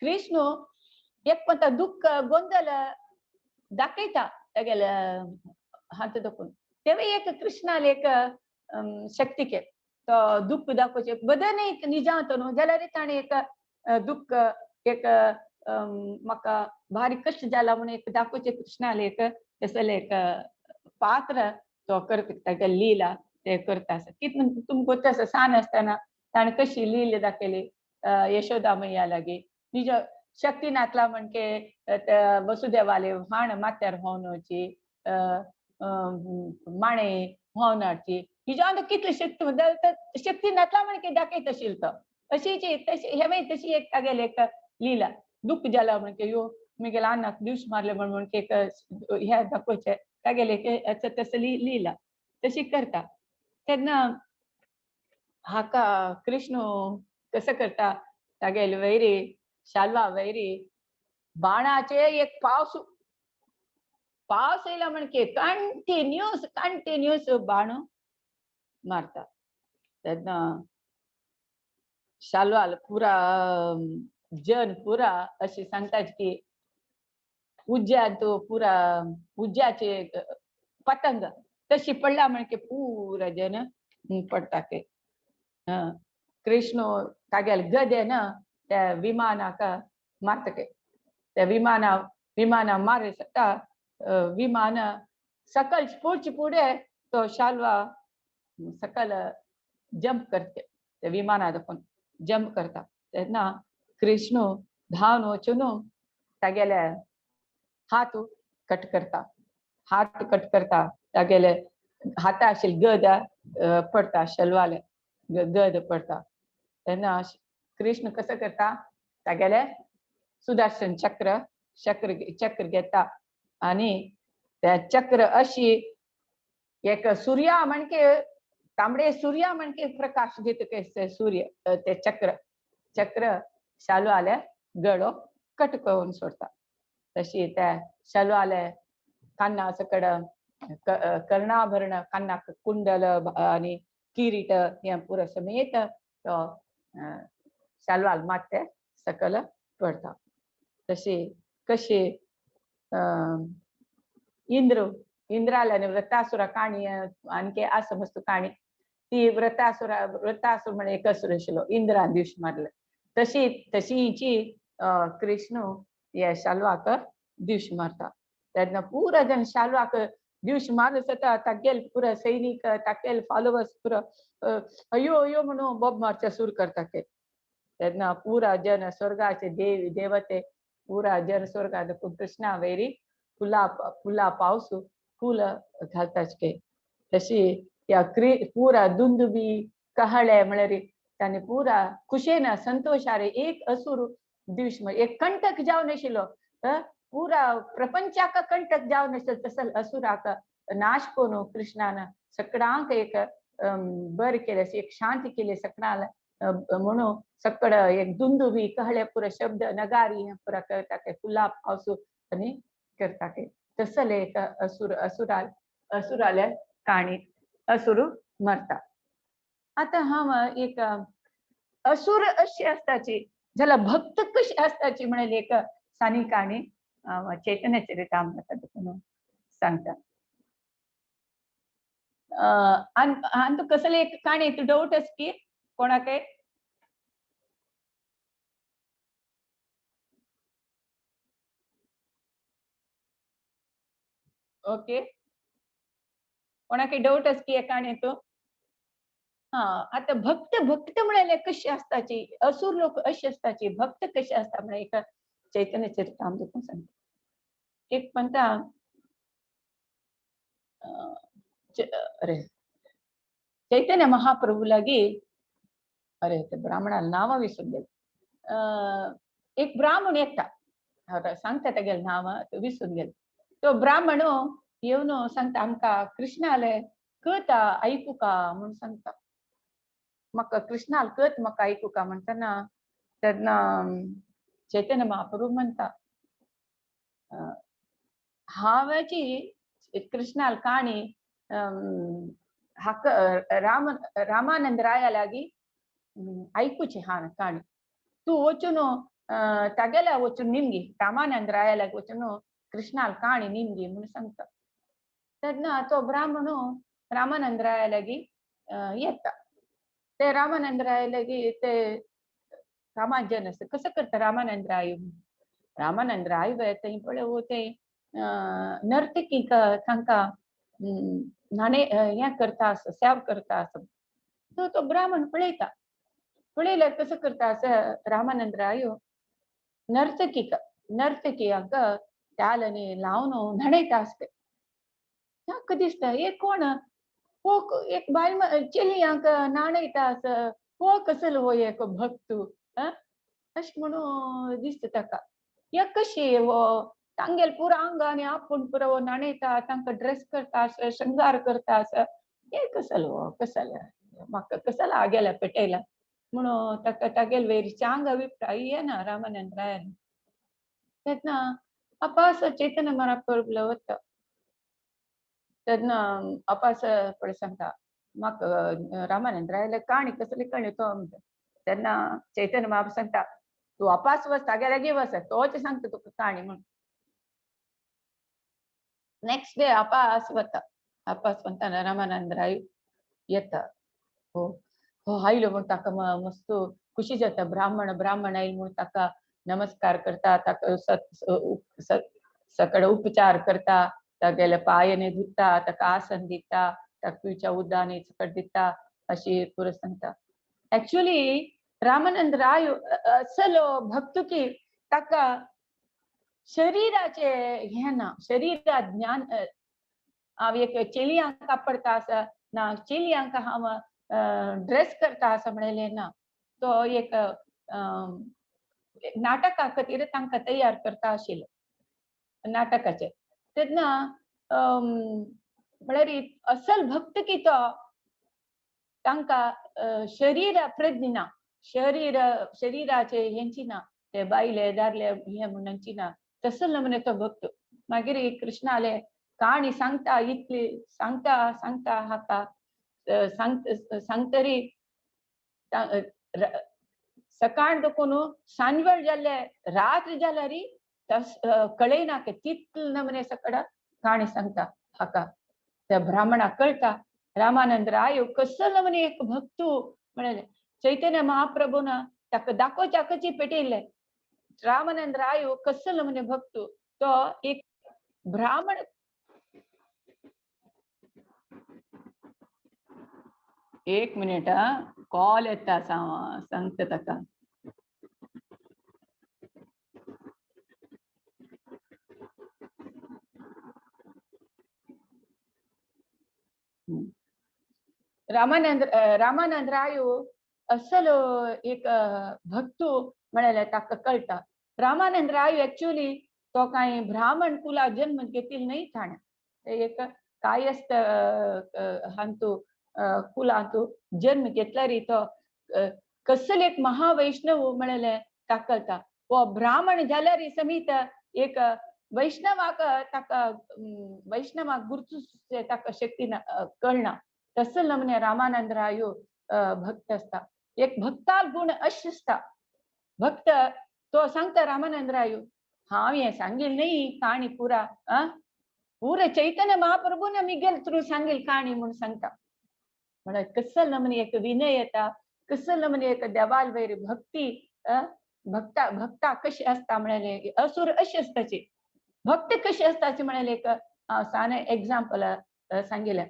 कृष्ण एक म्हणटा दुःख गोंदळ दाखयता तागेल्या हात दाखोवन. तेवूय एक कृष्णाले एक शक्ती के तो दुःख दाखोवचें बदल एक निजांत न्हू जाल्यार ताणें एक दुःख एक म्हाका भारी कश्ट जाला म्हणून एक दाखोवचें कृष्णाले एक तसलें एक पात्र तो करता, तागेली लीला ते करता आसा. कितलें तुमकां गोत आसा सान आसतना ताणें कशी लीला दाखयली यशोदा मैया लागीं, निज शक्ती नातला म्हणके वसुदेवाले व्हाण माथ्यार व्हांवन वची, माणे व्हांवन हाडची, हिज्या कितली शक्ती शक्ती नातला म्हणके दाखयत आशिल्लो तो. अशीची तशी हेवूय तशी एक तागेली एक लीला. दुःख जाला म्हणके यो म्हगेल्या अन्नाक दीस मारले म्हण एक हें दाखोवचें तागेले एक तसली लीला तशी करता. तेन्ना हाका कृष्ण कसं करता तागेले वैरी शालवा वैरी बाणाचे एक पावस पावस येयला म्हणके कंटिन्यूस कंटिन्यूस बाण मारता. तेन्ना शालवाल पुरा जन पुरा अशी सांगतात की उज्यांत पुरा उज्याचे पतंग तशी पडला म्हणके पुरा जन पडटा ते. कृष्ण तागेले गदे ना त्या विमानाक मारता के, त्या विमाना विमाना मार सकता, विमान सकल पुढची पुढे तो शालवा सकल जंप करते, त्या विमाना दाखोवन जंप करता. तेन्ना कृष्ण धांवन वचून तागेले हात कट करता, हात कट करता, तागेले हाता आशिल्ले गद पडटा शल्वाले. गद पडता. तेन्ना कृष्ण कसो करता, तागेले सुदर्शन चक्र चक्र चक्र घेता आनी त्या चक्र अशी एक सूर्या म्हणके तांबडे सूर्या म्हणके प्रकाश घेत सूर्य ते चक्र चक्र शालू आल्या गळो कट करून सोडता. तशी त्या शालू आल्या कान्ना सकड कर्णाभरण कान्नाक कुंडल आणि किरीट हे पुरो समेत तो शालवाल मात सकल पडता. तशी कशी इंद्र इंद्राला आणि व्रतासुरा काणी आणखी असं मस्त काणी ती व्रतासुरा व्रतासुर म्हणे एक असुर आशिल्लो इंद्रान दिवशी मारले. तशी तशी हिची कृष्ण हे शालवाक दिवशी मारता. तेन्ना पुरा जण शालवाक दिवशी मारले जाता तागेल पुरा सैनिक तागेल फॉलोवर्स पुरा अयो अयो म्हणून बोब मारच्या सुरू करता ते. तेन्ना पुरा जन स्वर्गाचे देव देवते पुरा जन स्वर्गात कृष्णा वैरी फुला फुला पावस फुल घालतात के. तशी या पुरा दुंदुबी कहळे म्हळ्यार तांणी पुरा खुशेन संतोषारे एक असुर दिवस एक कंटक जावन आशिल्लो पुरा प्रपंचाक कंटक जावन आशिल्लो तसो असुराक नाश करून कृष्णान सगळ्यांक एक बरें केलें, एक शांती केली सगळ्यांक म्हणून सगळं एक दुंदुबी कहळे पुरा शब्द नगारी पुरा करता के फुला पावस आनी करता के. तसले एक असुर असुरा असुराल्या काणी असुर मरता. आता हांव एक असुर अशी आसताची जाल्यार भक्त कशी आसताची म्हणल्यार एक सानी काणी चैतन्य चरितामृत सांगता. आनी तूं कसले एक काणी तूं डाउट आसा की कोणाकय? ओके, कोणाकय डाउट आसा की काणी तूं? हा, आता भक्त भक्त म्हळ्यार कशी आसताची, असुर लोक अशी आसताची, भक्त कशी आसता म्हळ्यार एक चैतन्य चरितामृत सांगता. एक म्हणटा अरे चैतन्य महाप्रभू लागी अरे ते ब्राह्मणाला नांवां विसरून गेले. एक ब्राह्मण येता सांगता तेगेले नांवां विसरून गेले. तो ब्राह्मण येवन सांगता आमकां कृष्णाले कथा आयकुका म्हणून सांगता. म्हाका कृष्णाल कथ म्हाका आयकुका म्हणटना तेन्ना चैतन्य महाप्रभू म्हणटा हांवेची कृष्णाल काणी हाका राम रामानंद राया लागी आयकुची हा काणी, तूं वचून तागेल्या वचून निमगी रामानंद राया लागी वचून कृष्णाल काणी निमगी म्हणून सांगता. तेन्ना तो ब्राह्मण रामानंद राया लागी येता. ते रामानंद राय लागी ते रामाजन आसता कसो करता रामानंद राय रामानंद राय थंय पळय ते नर्तकी तांकां न्हाणे हें करता आसा सेव करता आसा. तो तो ब्राह्मण पळयता, पळयल्यार कसो करता आसा रामानंद राय नर्तकीक नर्तकियांक त्यालांनी लावन न्हाणयता आसता. ताका दिसता हे कोण हो एक बायल चेडयांक न्हाणयता आसा, हो कसलो हो एक भक्त अशें म्हणून दिसता ताका. हे कशें हो तांगेल पुरो आंगान आपूण पुरो हो न्हाणयता, तांकां ड्रेस करता आसा, शृंगार करता आसा, हे कसलो हो कसलो म्हाका कसलो हागेल्या पेटयला म्हणून ताका तागेल वयर चांग अभिप्राय येना रामानंद रायान. तेन्ना अपास चैतन्य महाप्रभूला वता तेन्ना अपास पळय सांगता म्हाका रामानंद रायाले काणी कसली कळ्ळी तो म्हणटा. तेन्ना चैतन्य महाप्रभू सांगता तूं अपास वच तागे लागीं वच तोच सांगता तुका काणी म्हणून. नेक्स्ट डे अपास वता, अपास वतना रामानंद राय येता. हो हो आयलो म्हूण ताका मस्त खुशी जाता. ब्राह्मण ब्राह्मण आयलो म्हूण ताका नमस्कार करता, ताका सगळे उपचार करता, तागेले पांय धुता, ताका आसन दिता, ताका पिवच्या उदकांनी सकट दिता अशी पुरो सांगता. एक्चुअली रामानंद राय असलो भक्त की ताका शरीराचे हें ना, शरीरा ज्ञान हांव एक चेडयांक कापडता आसा ना, चेडयांक हांव ड्रेस करता असं म्हणलें ना. तो एक नाटका खातीर तांकां तयार करता आशिल्लो नाटकाचे. तेन्ना म्हळ्यार असल भक्त की तो तांकां शरीर प्रज्ञ ना, शरीर शरीराचे हेंची ना, ते बायले दारले हे म्हणची ना, तसो नमने तो भक्त. मागीर कृष्णाले काणी सांगता इतली सांगता सांगता हाका सांगतरी सकाळ दखून सांजवेळ जाल्ले रात्र जाल्यार तस कळयना की तितले नमने सकड काणी सांगता हाका. त्या ब्राह्मणाक कळटा रामानंद राय कसो नमने एक भक्तू म्हणले. चैतन्य महाप्रभून ताका दाखोवच्याकची पेटयल्ले रामानंद राय कसो नमने भक्तू. तो एक ब्राह्मण. एक मिनिट कॉल येता सांगता ताका. रामानंद रामानंद राय असल एक भक्तू म्हळ्यार ताका कळटा. रामानंद राय एक्चुअली तो कांय ब्राह्मण कुला जन्म घेतील न्हय ताणें, ते एक कायस्थ हांतू कुलांतू जन्म घेतल्यार तो कसल एक महावैष्णव म्हळ्यार ताका कळटा. वो ब्राह्मण जाल्यार समीत एक वैष्णवाक ताका वैष्णवाक गुर्तुचे ताका शक्ती ना कळना. तसं नमने रामानंद राय भक्त आसता. एक भक्ताल गुण अशें आसता. भक्त तो सांगता रामानंद राय हांव हें सांगील न्हय काणी पुरा पुरा चैतन्य महाप्रभून मिगेल थ्रू सांगील काणी म्हूण सांगता. म्हळ्यार कसल नमने एक विनय येता, कसल नमने एक देवाल वयर भक्ती भक्ता भक्ता कशी आसता म्हळ्यार असुर अशी आसताची भक्त कशी आसताची म्हळ्यार एक हांव सान एग्जाम्पल सांगिलें.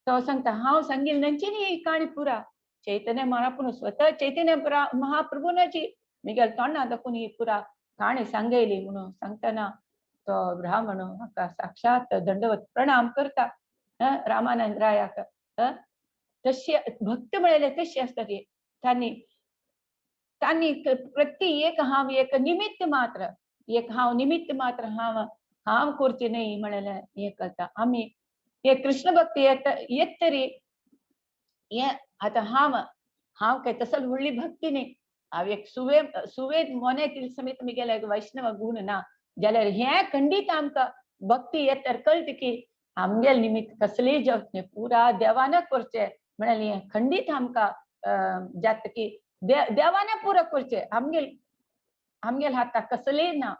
तो सांगता हांव सांगील न्हंची न्ही काणी पुरा चैतन्य महाप्रभू स्वतः चैतन्य महाप्रभूनाची मिगेल तोंडा दाखोवन ही पुरा काणी सांगयली म्हणून सांगतना तो ब्राह्मण हाका साक्षात दंडवत प्रणाम करता रामानंद रायाक. तशी भक्त म्हळ्यार तशी आसता ती. तांणी तांणी प्रति एक हांव एक निमित्त मात्र, एक हांव निमित्त मात्र हांव हांव करचें न्हय म्हळ्यार हें करता. आमी हे कृष्ण भक्ती येत येत तरी हे आतां हांव हांव काय तसो व्हडली भक्ती न्हय. हांव एक सुवे सुवेद मोने समेत मिगेले वैष्णव गुण ना जाल्यार हें खंडीत आमकां भक्ती येत तर कळटा की आमगेल निमित्त कसलेय जावच न्हय पुरा देवान करचें म्हळ्यार हें खंडीत आमकां जाता की देवान पुरो करचें आमगेल आमगेल हाता कसलेय ना.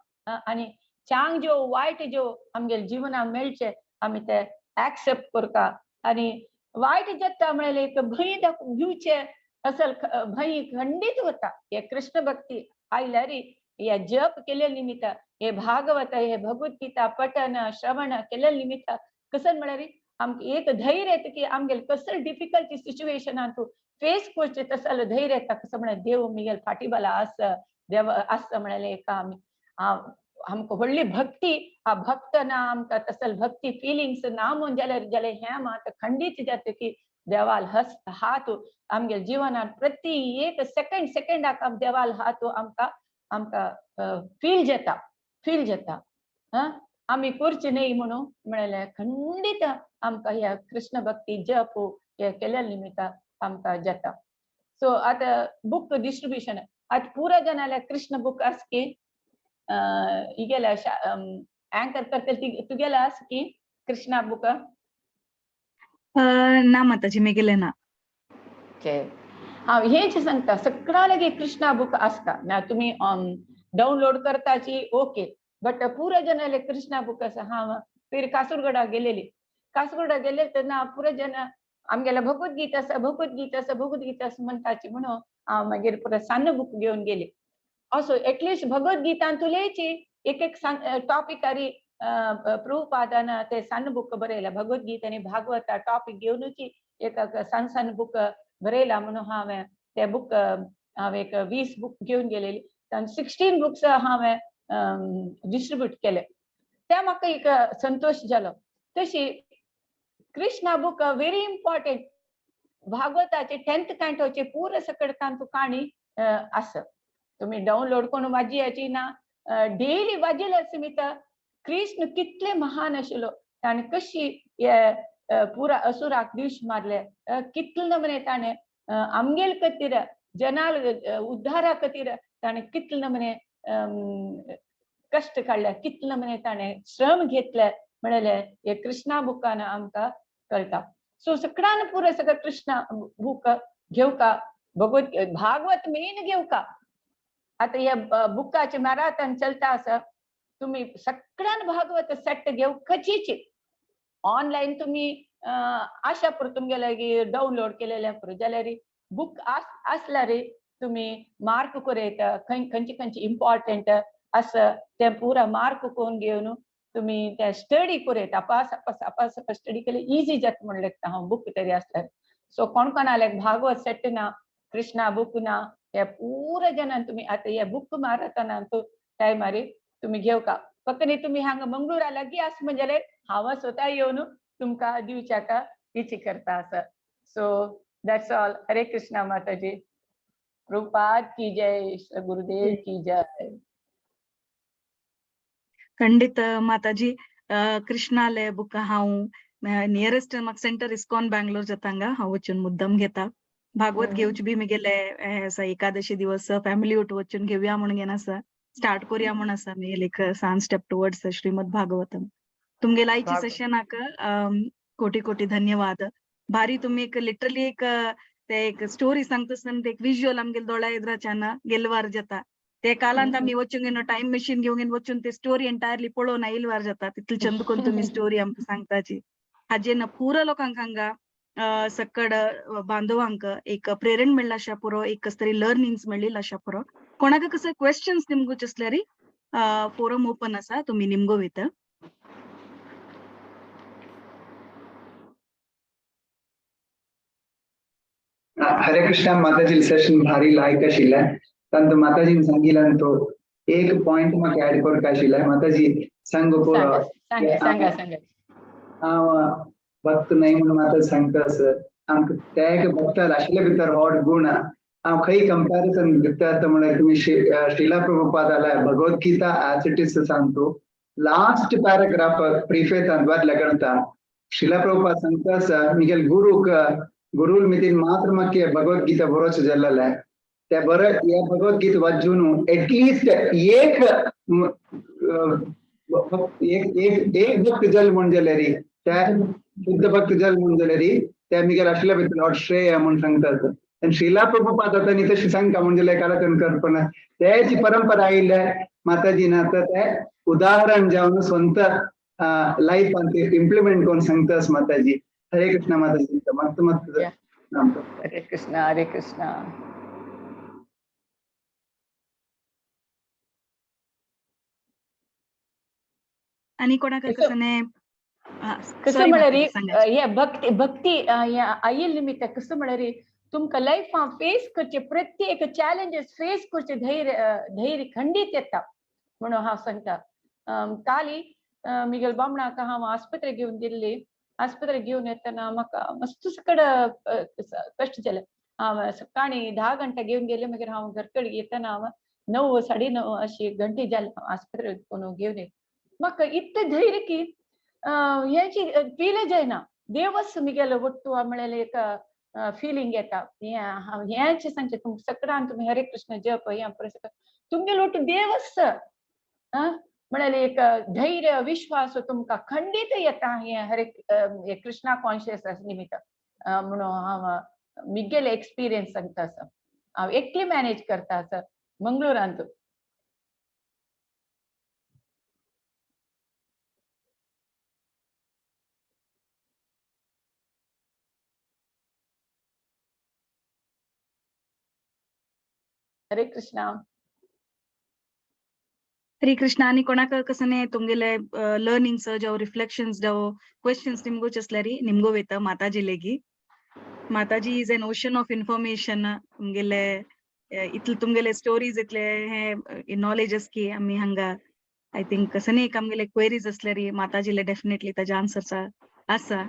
आनी चांग ज्यो वायट ज्यो आमगेल जिवनाक मेळचें आमी ते एक्सेप्ट करता आनी वायट जाता म्हळ्यार एक भंय दिवचें असल भंय खंडीत वता. हे कृष्ण भक्ती आयल्यार हे जप केले निमित्त हे भागवत हे भगवद्गीता पठन श्रवण केले निमित्त कसल म्हळ्यार आमकां एक धैर्य येता की आमगेल कसल डिफिकल्टी सिच्युएशनान तूं फेस करचें तसलो धैर्य येता. कसो म्हळ्यार देव मिगेल फाटीबला आस देव आसा म्हळ्यार एक आमी आमकां व्हडली भक्ती हा भक्त ना आमकां तसल भक्ती फिलिंग्स ना म्हूण जाल्यार जाल्यार हें मात खंडीत जाता की देवाल हस हात आमगेल जिवनान प्रति एक सेकंड सेकंडाक देवाल हात आमकां आमकां फील जाता फील जाता. आमी करचें न्हय म्हणून म्हळ्यार खंडीत आमकां ह्या कृष्ण भक्ती जप हे केल्या निमित्त आमकां जाता. सो आतां बूक डिस्ट्रिब्युशन आतां पुरा जाणाल्या कृष्ण बूक आसा की इगेल्या अँकर करतले तुगेले आसा की कृष्णा बूक? ना माताजी मेगेले ना. ओके हांव हेंच सांगता सगळ्या लागीं कृष्णा बूक आसता ना तुमी डावनलोड करताची ओके बट पुरा जाणाले कृष्णा बूक आसा. हांव फिर कासरगोडा गेलेली, कासरगोडा गेले तेन्ना पुरा जन आमगेले भगवद्गीता आसा भगवद्गीता आसा भगवद्गीता आसा म्हणटाची म्हणून हांव मागीर पुरा सान्न बूक घेवन गेली. असो एटलिस्ट भगवद्गीतांतुलेची एक एक टॉपिकारी प्रभुपादान ते सान्न बूक बरयला भगवद्गीता आनी भागवता टॉपिक घेवनूच एक सान सान बूक बरयला म्हणून हांवें ते बूक हांवें एक 20 बूक घेवन गेलेली तांचे 16 बुक्स हांवें डिस्ट्रिब्यूट केले. ते म्हाका एक संतोश जालो. तशी कृष्णा बूक व्हेरी इम्पॉर्टंट. भागवताचे 10th कॅन्टोचे पुरा सकड तांतू काणी आसा. तुम्ही डाउनलोड करून वाजयाची ना, डेली वाजयल्यार सुमिता कृष्ण कितले महान आशिल्लो, ताणें कशी पुरा असुराक दिवश मारले, कितले नमने ताणें आमगेल खातीर जनाल उद्धारा खातीर ताणें कितले नमने कश्ट काडले, कितले नमने ताणें श्रम घेतले म्हणले हे कृष्णा बुकान आमकां कळटा. सो सगळ्यान पुरो सगळं कृष्णा बूक घेवका, भगवत भागवत मेन घेवका. आता हे बुकाचे मॅराथॉन चलता आसा, तुम्ही सगळ्यान भागवत सेट घेवकाचीच. ऑनलायन तुम्ही आशा पुरो तुमगेले डाउनलोड केलेले पुरो जाल्यार बूक आसल्यार तुम्ही मार्क करूं येता, खंय खंयचे खंयचे इम्पॉर्टंट आसा ते पुरा मार्क करून घेवन तुम्ही ते स्टडी करूं येता. अपास अपास अपास स्टडी केले इजी जाता म्हण लेगता हांव बूक तरी आसल्यार. सो कोण कोणाले भागवत सेट ना, कृष्णा बूक ना, हे पुरा जणान तुम्ही आता हे बूक मारतना टायमार तुम्ही घेवका. फक्त न्ही तुमी हांगा मंगळूरा लागीं आस म्हणजे हांव स्वता येवन तुमकां दिवच्याक इच्छा करता आसा. So that's all. Hare Krishna Mataji, Prabhupada की जय, गुरुदेव की जय. खंडित माताजी. कृष्णाले बुक हांव नियरेस्ट म्हाका सेंटर इस्कॉन बँगलोर जाता, हांव वचून मुद्दम घेता. भागवत घेवचे बी म्हगेले हे आसा, एकादशी दिवस फॅमिली उठ वचून घेवया म्हणून घेन आसा, स्टार्ट करूया म्हूण आसा म्हगेले एक सान स्टेप टुवर्ड्स श्रीमद भागवतम. तुमगेले आयच्या सेशनाक कोटी कोटी धन्यवाद. भारी तुम्ही एक लिटरली एक ते एक स्टोरी सांगता आसतना एक विज्युअल आमगेले दोळ्या एदराच्यान गेलवार जाता. ते कालांत आमी वचून टायम मशीन घेवन वचून ते स्टोरी एंटायरली पळोवन आयिल्वार जाता, तितले चंद करून तुमी स्टोरी आमकां सांगताची. हाजेर ना पुरा लोकांक हांगा सकड बांधवांक एक प्रेरण मेळ्ळा अशा पुरो, एक कस तरी लर्निंग्स मेळ्ळी अशा पुरो. कोणाक कसं क्वेश्चन्स निमगूच आसल्यार फोरम ओपन आसा, तुमी निमगो वयता. हरे कृष्णा माताजी, सेशन भारी लायक आशिल्लें. तांतू माताजीन सांगिल्ल्यान तो एक पॉयंट म्हाका ऍड करपा आशिल्लें. माताजी सांग पुरो. सांगा सांगा. हांव भक्त न्हय म्हणून माता सांगता सर, आमकां ते एक भक्त आशिल्ले भितर होड गुण हांव खंय कंपॅरिजन दिता म्हणल्यार तुमी श्रीला प्रभुपाद आल्या Bhagavad Gita as it is सांगतो. लास्ट पॅराग्राफ प्रिफेतान बरले कळटा. श्रीला प्रभुपाद सांगता सर, मिगेल गुरूक गुरुल मितीन मात्र म्हाका भगवद गीता बरोच जाल्लें ते बरं हे भगवद्गीता वाचून एटलिस्ट एक एक एक एक भक्त जल म्हूण जाल्यार त्या शुद्ध भक्त जल म्हूण जाल्यार त्या मिगेल आशिल्ल्या भितर श्रेय म्हूण सांगतात. आनी श्रीला प्रभुपाद आतां न्ही तशें सांगता म्हणजे कालातन करपना तेची परंपरा आयिल्ल्या माताजीन आतां ते उदाहरण जावन स्वंत लायफान ते इम्प्लिमेंट करून सांगतास माताजी. हरे कृष्णा माताजी, मस्त मस्त. हरे कृष्णा हरे कृष्णा. आणि कोणाक कसं कसं म्हळ्यार हे भक्ती भक्ती आयिल्ले निमित्त कसं म्हळ्यार तुमकां लायफान फेस करचे प्रत्येक चॅलेंजीस फेस करचे धैर्य धैर्य खंडीत येता म्हणून हांव सांगता. काली मिगेल बामणाक हांव आस्पत्रे घेवन गेल्ली. आस्पत्रे घेवन येतना म्हाका मस्त सकड कश्ट जाले. हांव सकाळी 10 घंटा घेवन गेले, मागीर हांव घर कडेन येतना हांव 9 साडे 9 अशी घंटे जाले आस्पत्रे घेवन येत. म्हाका इतलें धैर्य की हेची फील जायना, देवच मिगेलो वट्टू म्हळ्यार एक फिलिंग येता. हें हेंच सांगचें तुमकां सगळ्यांक, तुमी हरे कृष्ण जप हें तुमगेलो वट्टू देवच म्हळ्यार एक धैर्य विश्वास तुमकां खंडीत येता. हें हरे कृष्णा कॉन्शियस निमित्त म्हणून हांव मिगेले एक्सपिरियन्स सांगता आसा. हांव एकली मॅनेज करता आसा मंगळुरांत. हरे कृष्णा. हरे कृष्णा. आणि कोणाक कसं नाही तुमगेले लर्निंग्स जावं रिफ्लेक्शन्स जावं क्वेश्चन्स निमगोच आसल्यार निमगो वयता माताजी लेगी. Mataji is an ocean of information. तुमगेले इतले तुमगेले स्टोरीज इतले हे नॉलेज की आमी हांगा I think कसं नाही आमगेले क्वेरीज असल्यार माताजीले डेफिनेटली ताजे आन्सर्स आसा.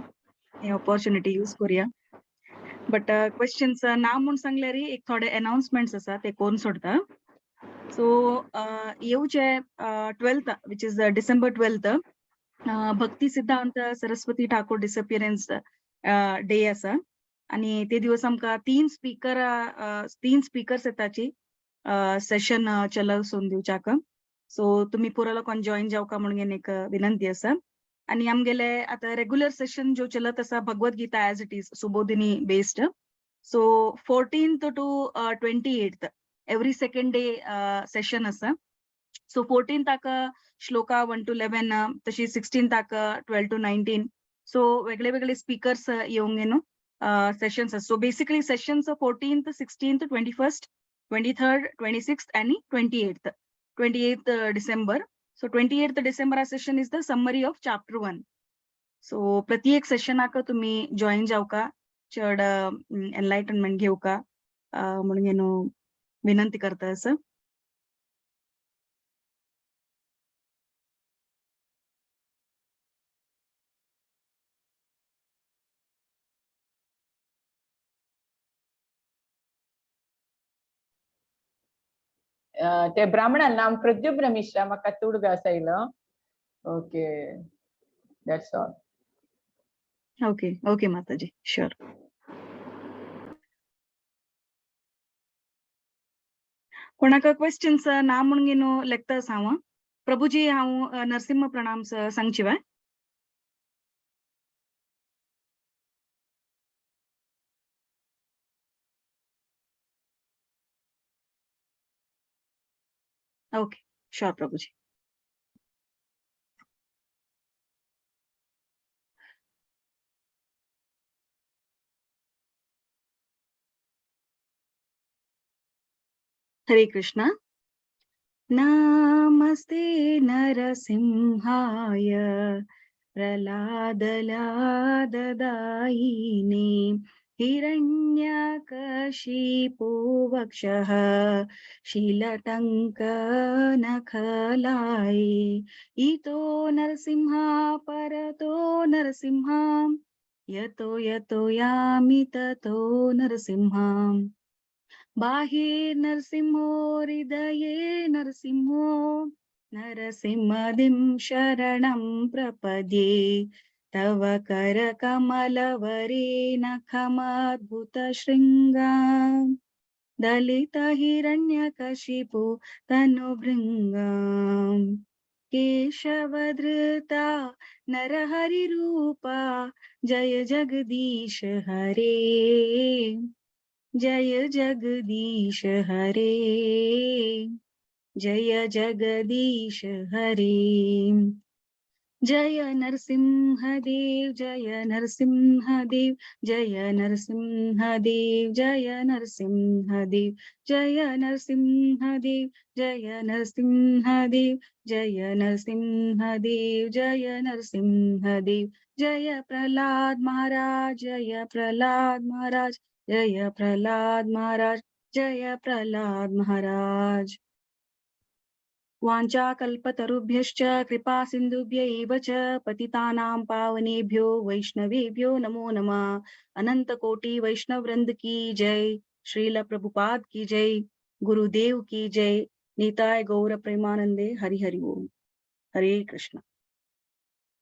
हे ऑपॉर्च्युनिटी यूज करूया. बट क्वेश्चन्स ना म्हूण सांगल्यार एक थोडे अनाउन्समेंट्स आसा ते करून सोडता. सो येवचे 12th, which is December 12th, Bhakti Siddhanta Saraswati Thakur disappearance day आसा आणि ते दिवस आमकां तीन स्पीकर्स येताची सेशन चलोवन दिवच्याक. सो तुमी पुरो लोकांक जॉईन जावका म्हणून एक विनंती आसा. आणि आमगेले आता रेग्युलर सेशन जो चलत आसा Bhagavad Gita as it is Subodhini based, so 14th to 28th every second day session आसा. सो 14थाक श्लोका 1 to 11, तशी 16थाक 12 to 19. सो वेगळे वेगळे स्पीकर्स येवंक न्हू sessions. So basically sessions 14th, 16th, 21st, 23rd, 26th आणि 28th December. So 28th December session is the summary of chapter 1. So प्रति एक सेशनाक तुम्ही जॉईन जावका, चड एनलायटनमेंट घेवका म्हणून न्हू विनंती करता असं. ते ब्राह्मणान नाम प्रद्युम्न मिश्रा, म्हाका तुडगा आयलो. Okay, that's all. Okay okay Mataji, sure. कोणाक क्वेश्चन्स ना म्हणून न्हू लेखता हांव. प्रभुजी, हांव नरसिंह प्रणाम सांगची वा? Okay, sure Prabhuji. Hare Krishna. नमस्ते नरसिंहाय प्रह्लादलाददायिने हिरण्यकशिपो वक्षः शिलटङ्कनखलाय इतो नरसिंहा परतो नरसिंहा यतो यतो यामि ततो नरसिंहा बाहिर नरसिंहो हृदये नरसिंहो नरसिंहदिं शरणं प्रपद्ये तव करकमलवरे नखमद्भुतशृङ्गा दलितहिरण्यकशिपु तनुभृङ्गा केशवधृता नरहरिरूपा जय जगदीश हरे जय जगदीश हरे जय जगदीश हरे जय नरसिंहदेव जय नरसिंहदेव जय नरसिंहदेव जय नरसिंहदेव जय नरसिंहदेव जय नरसिंहदेव जय नरसिंहदेव जय नरसिंहदेव जय प्रहलाद महाराज जय प्रहलाद महाराज जय प्रहलाद महाराज जय प्रहलाद महाराज. वाञ्छाकल्पतरुभ्यश्च कृपा सिन्धुभ्य एव च पतितानां पावनेभ्यो वैष्णवेभ्यो नमो नमः. अनंत कोटि वैष्णव वृंद की जय, श्रील प्रभुपाद की जय, गुरुदेव की जय. निताय गौर प्रेमानंदे हरि हरि ओम. हरे कृष्ण.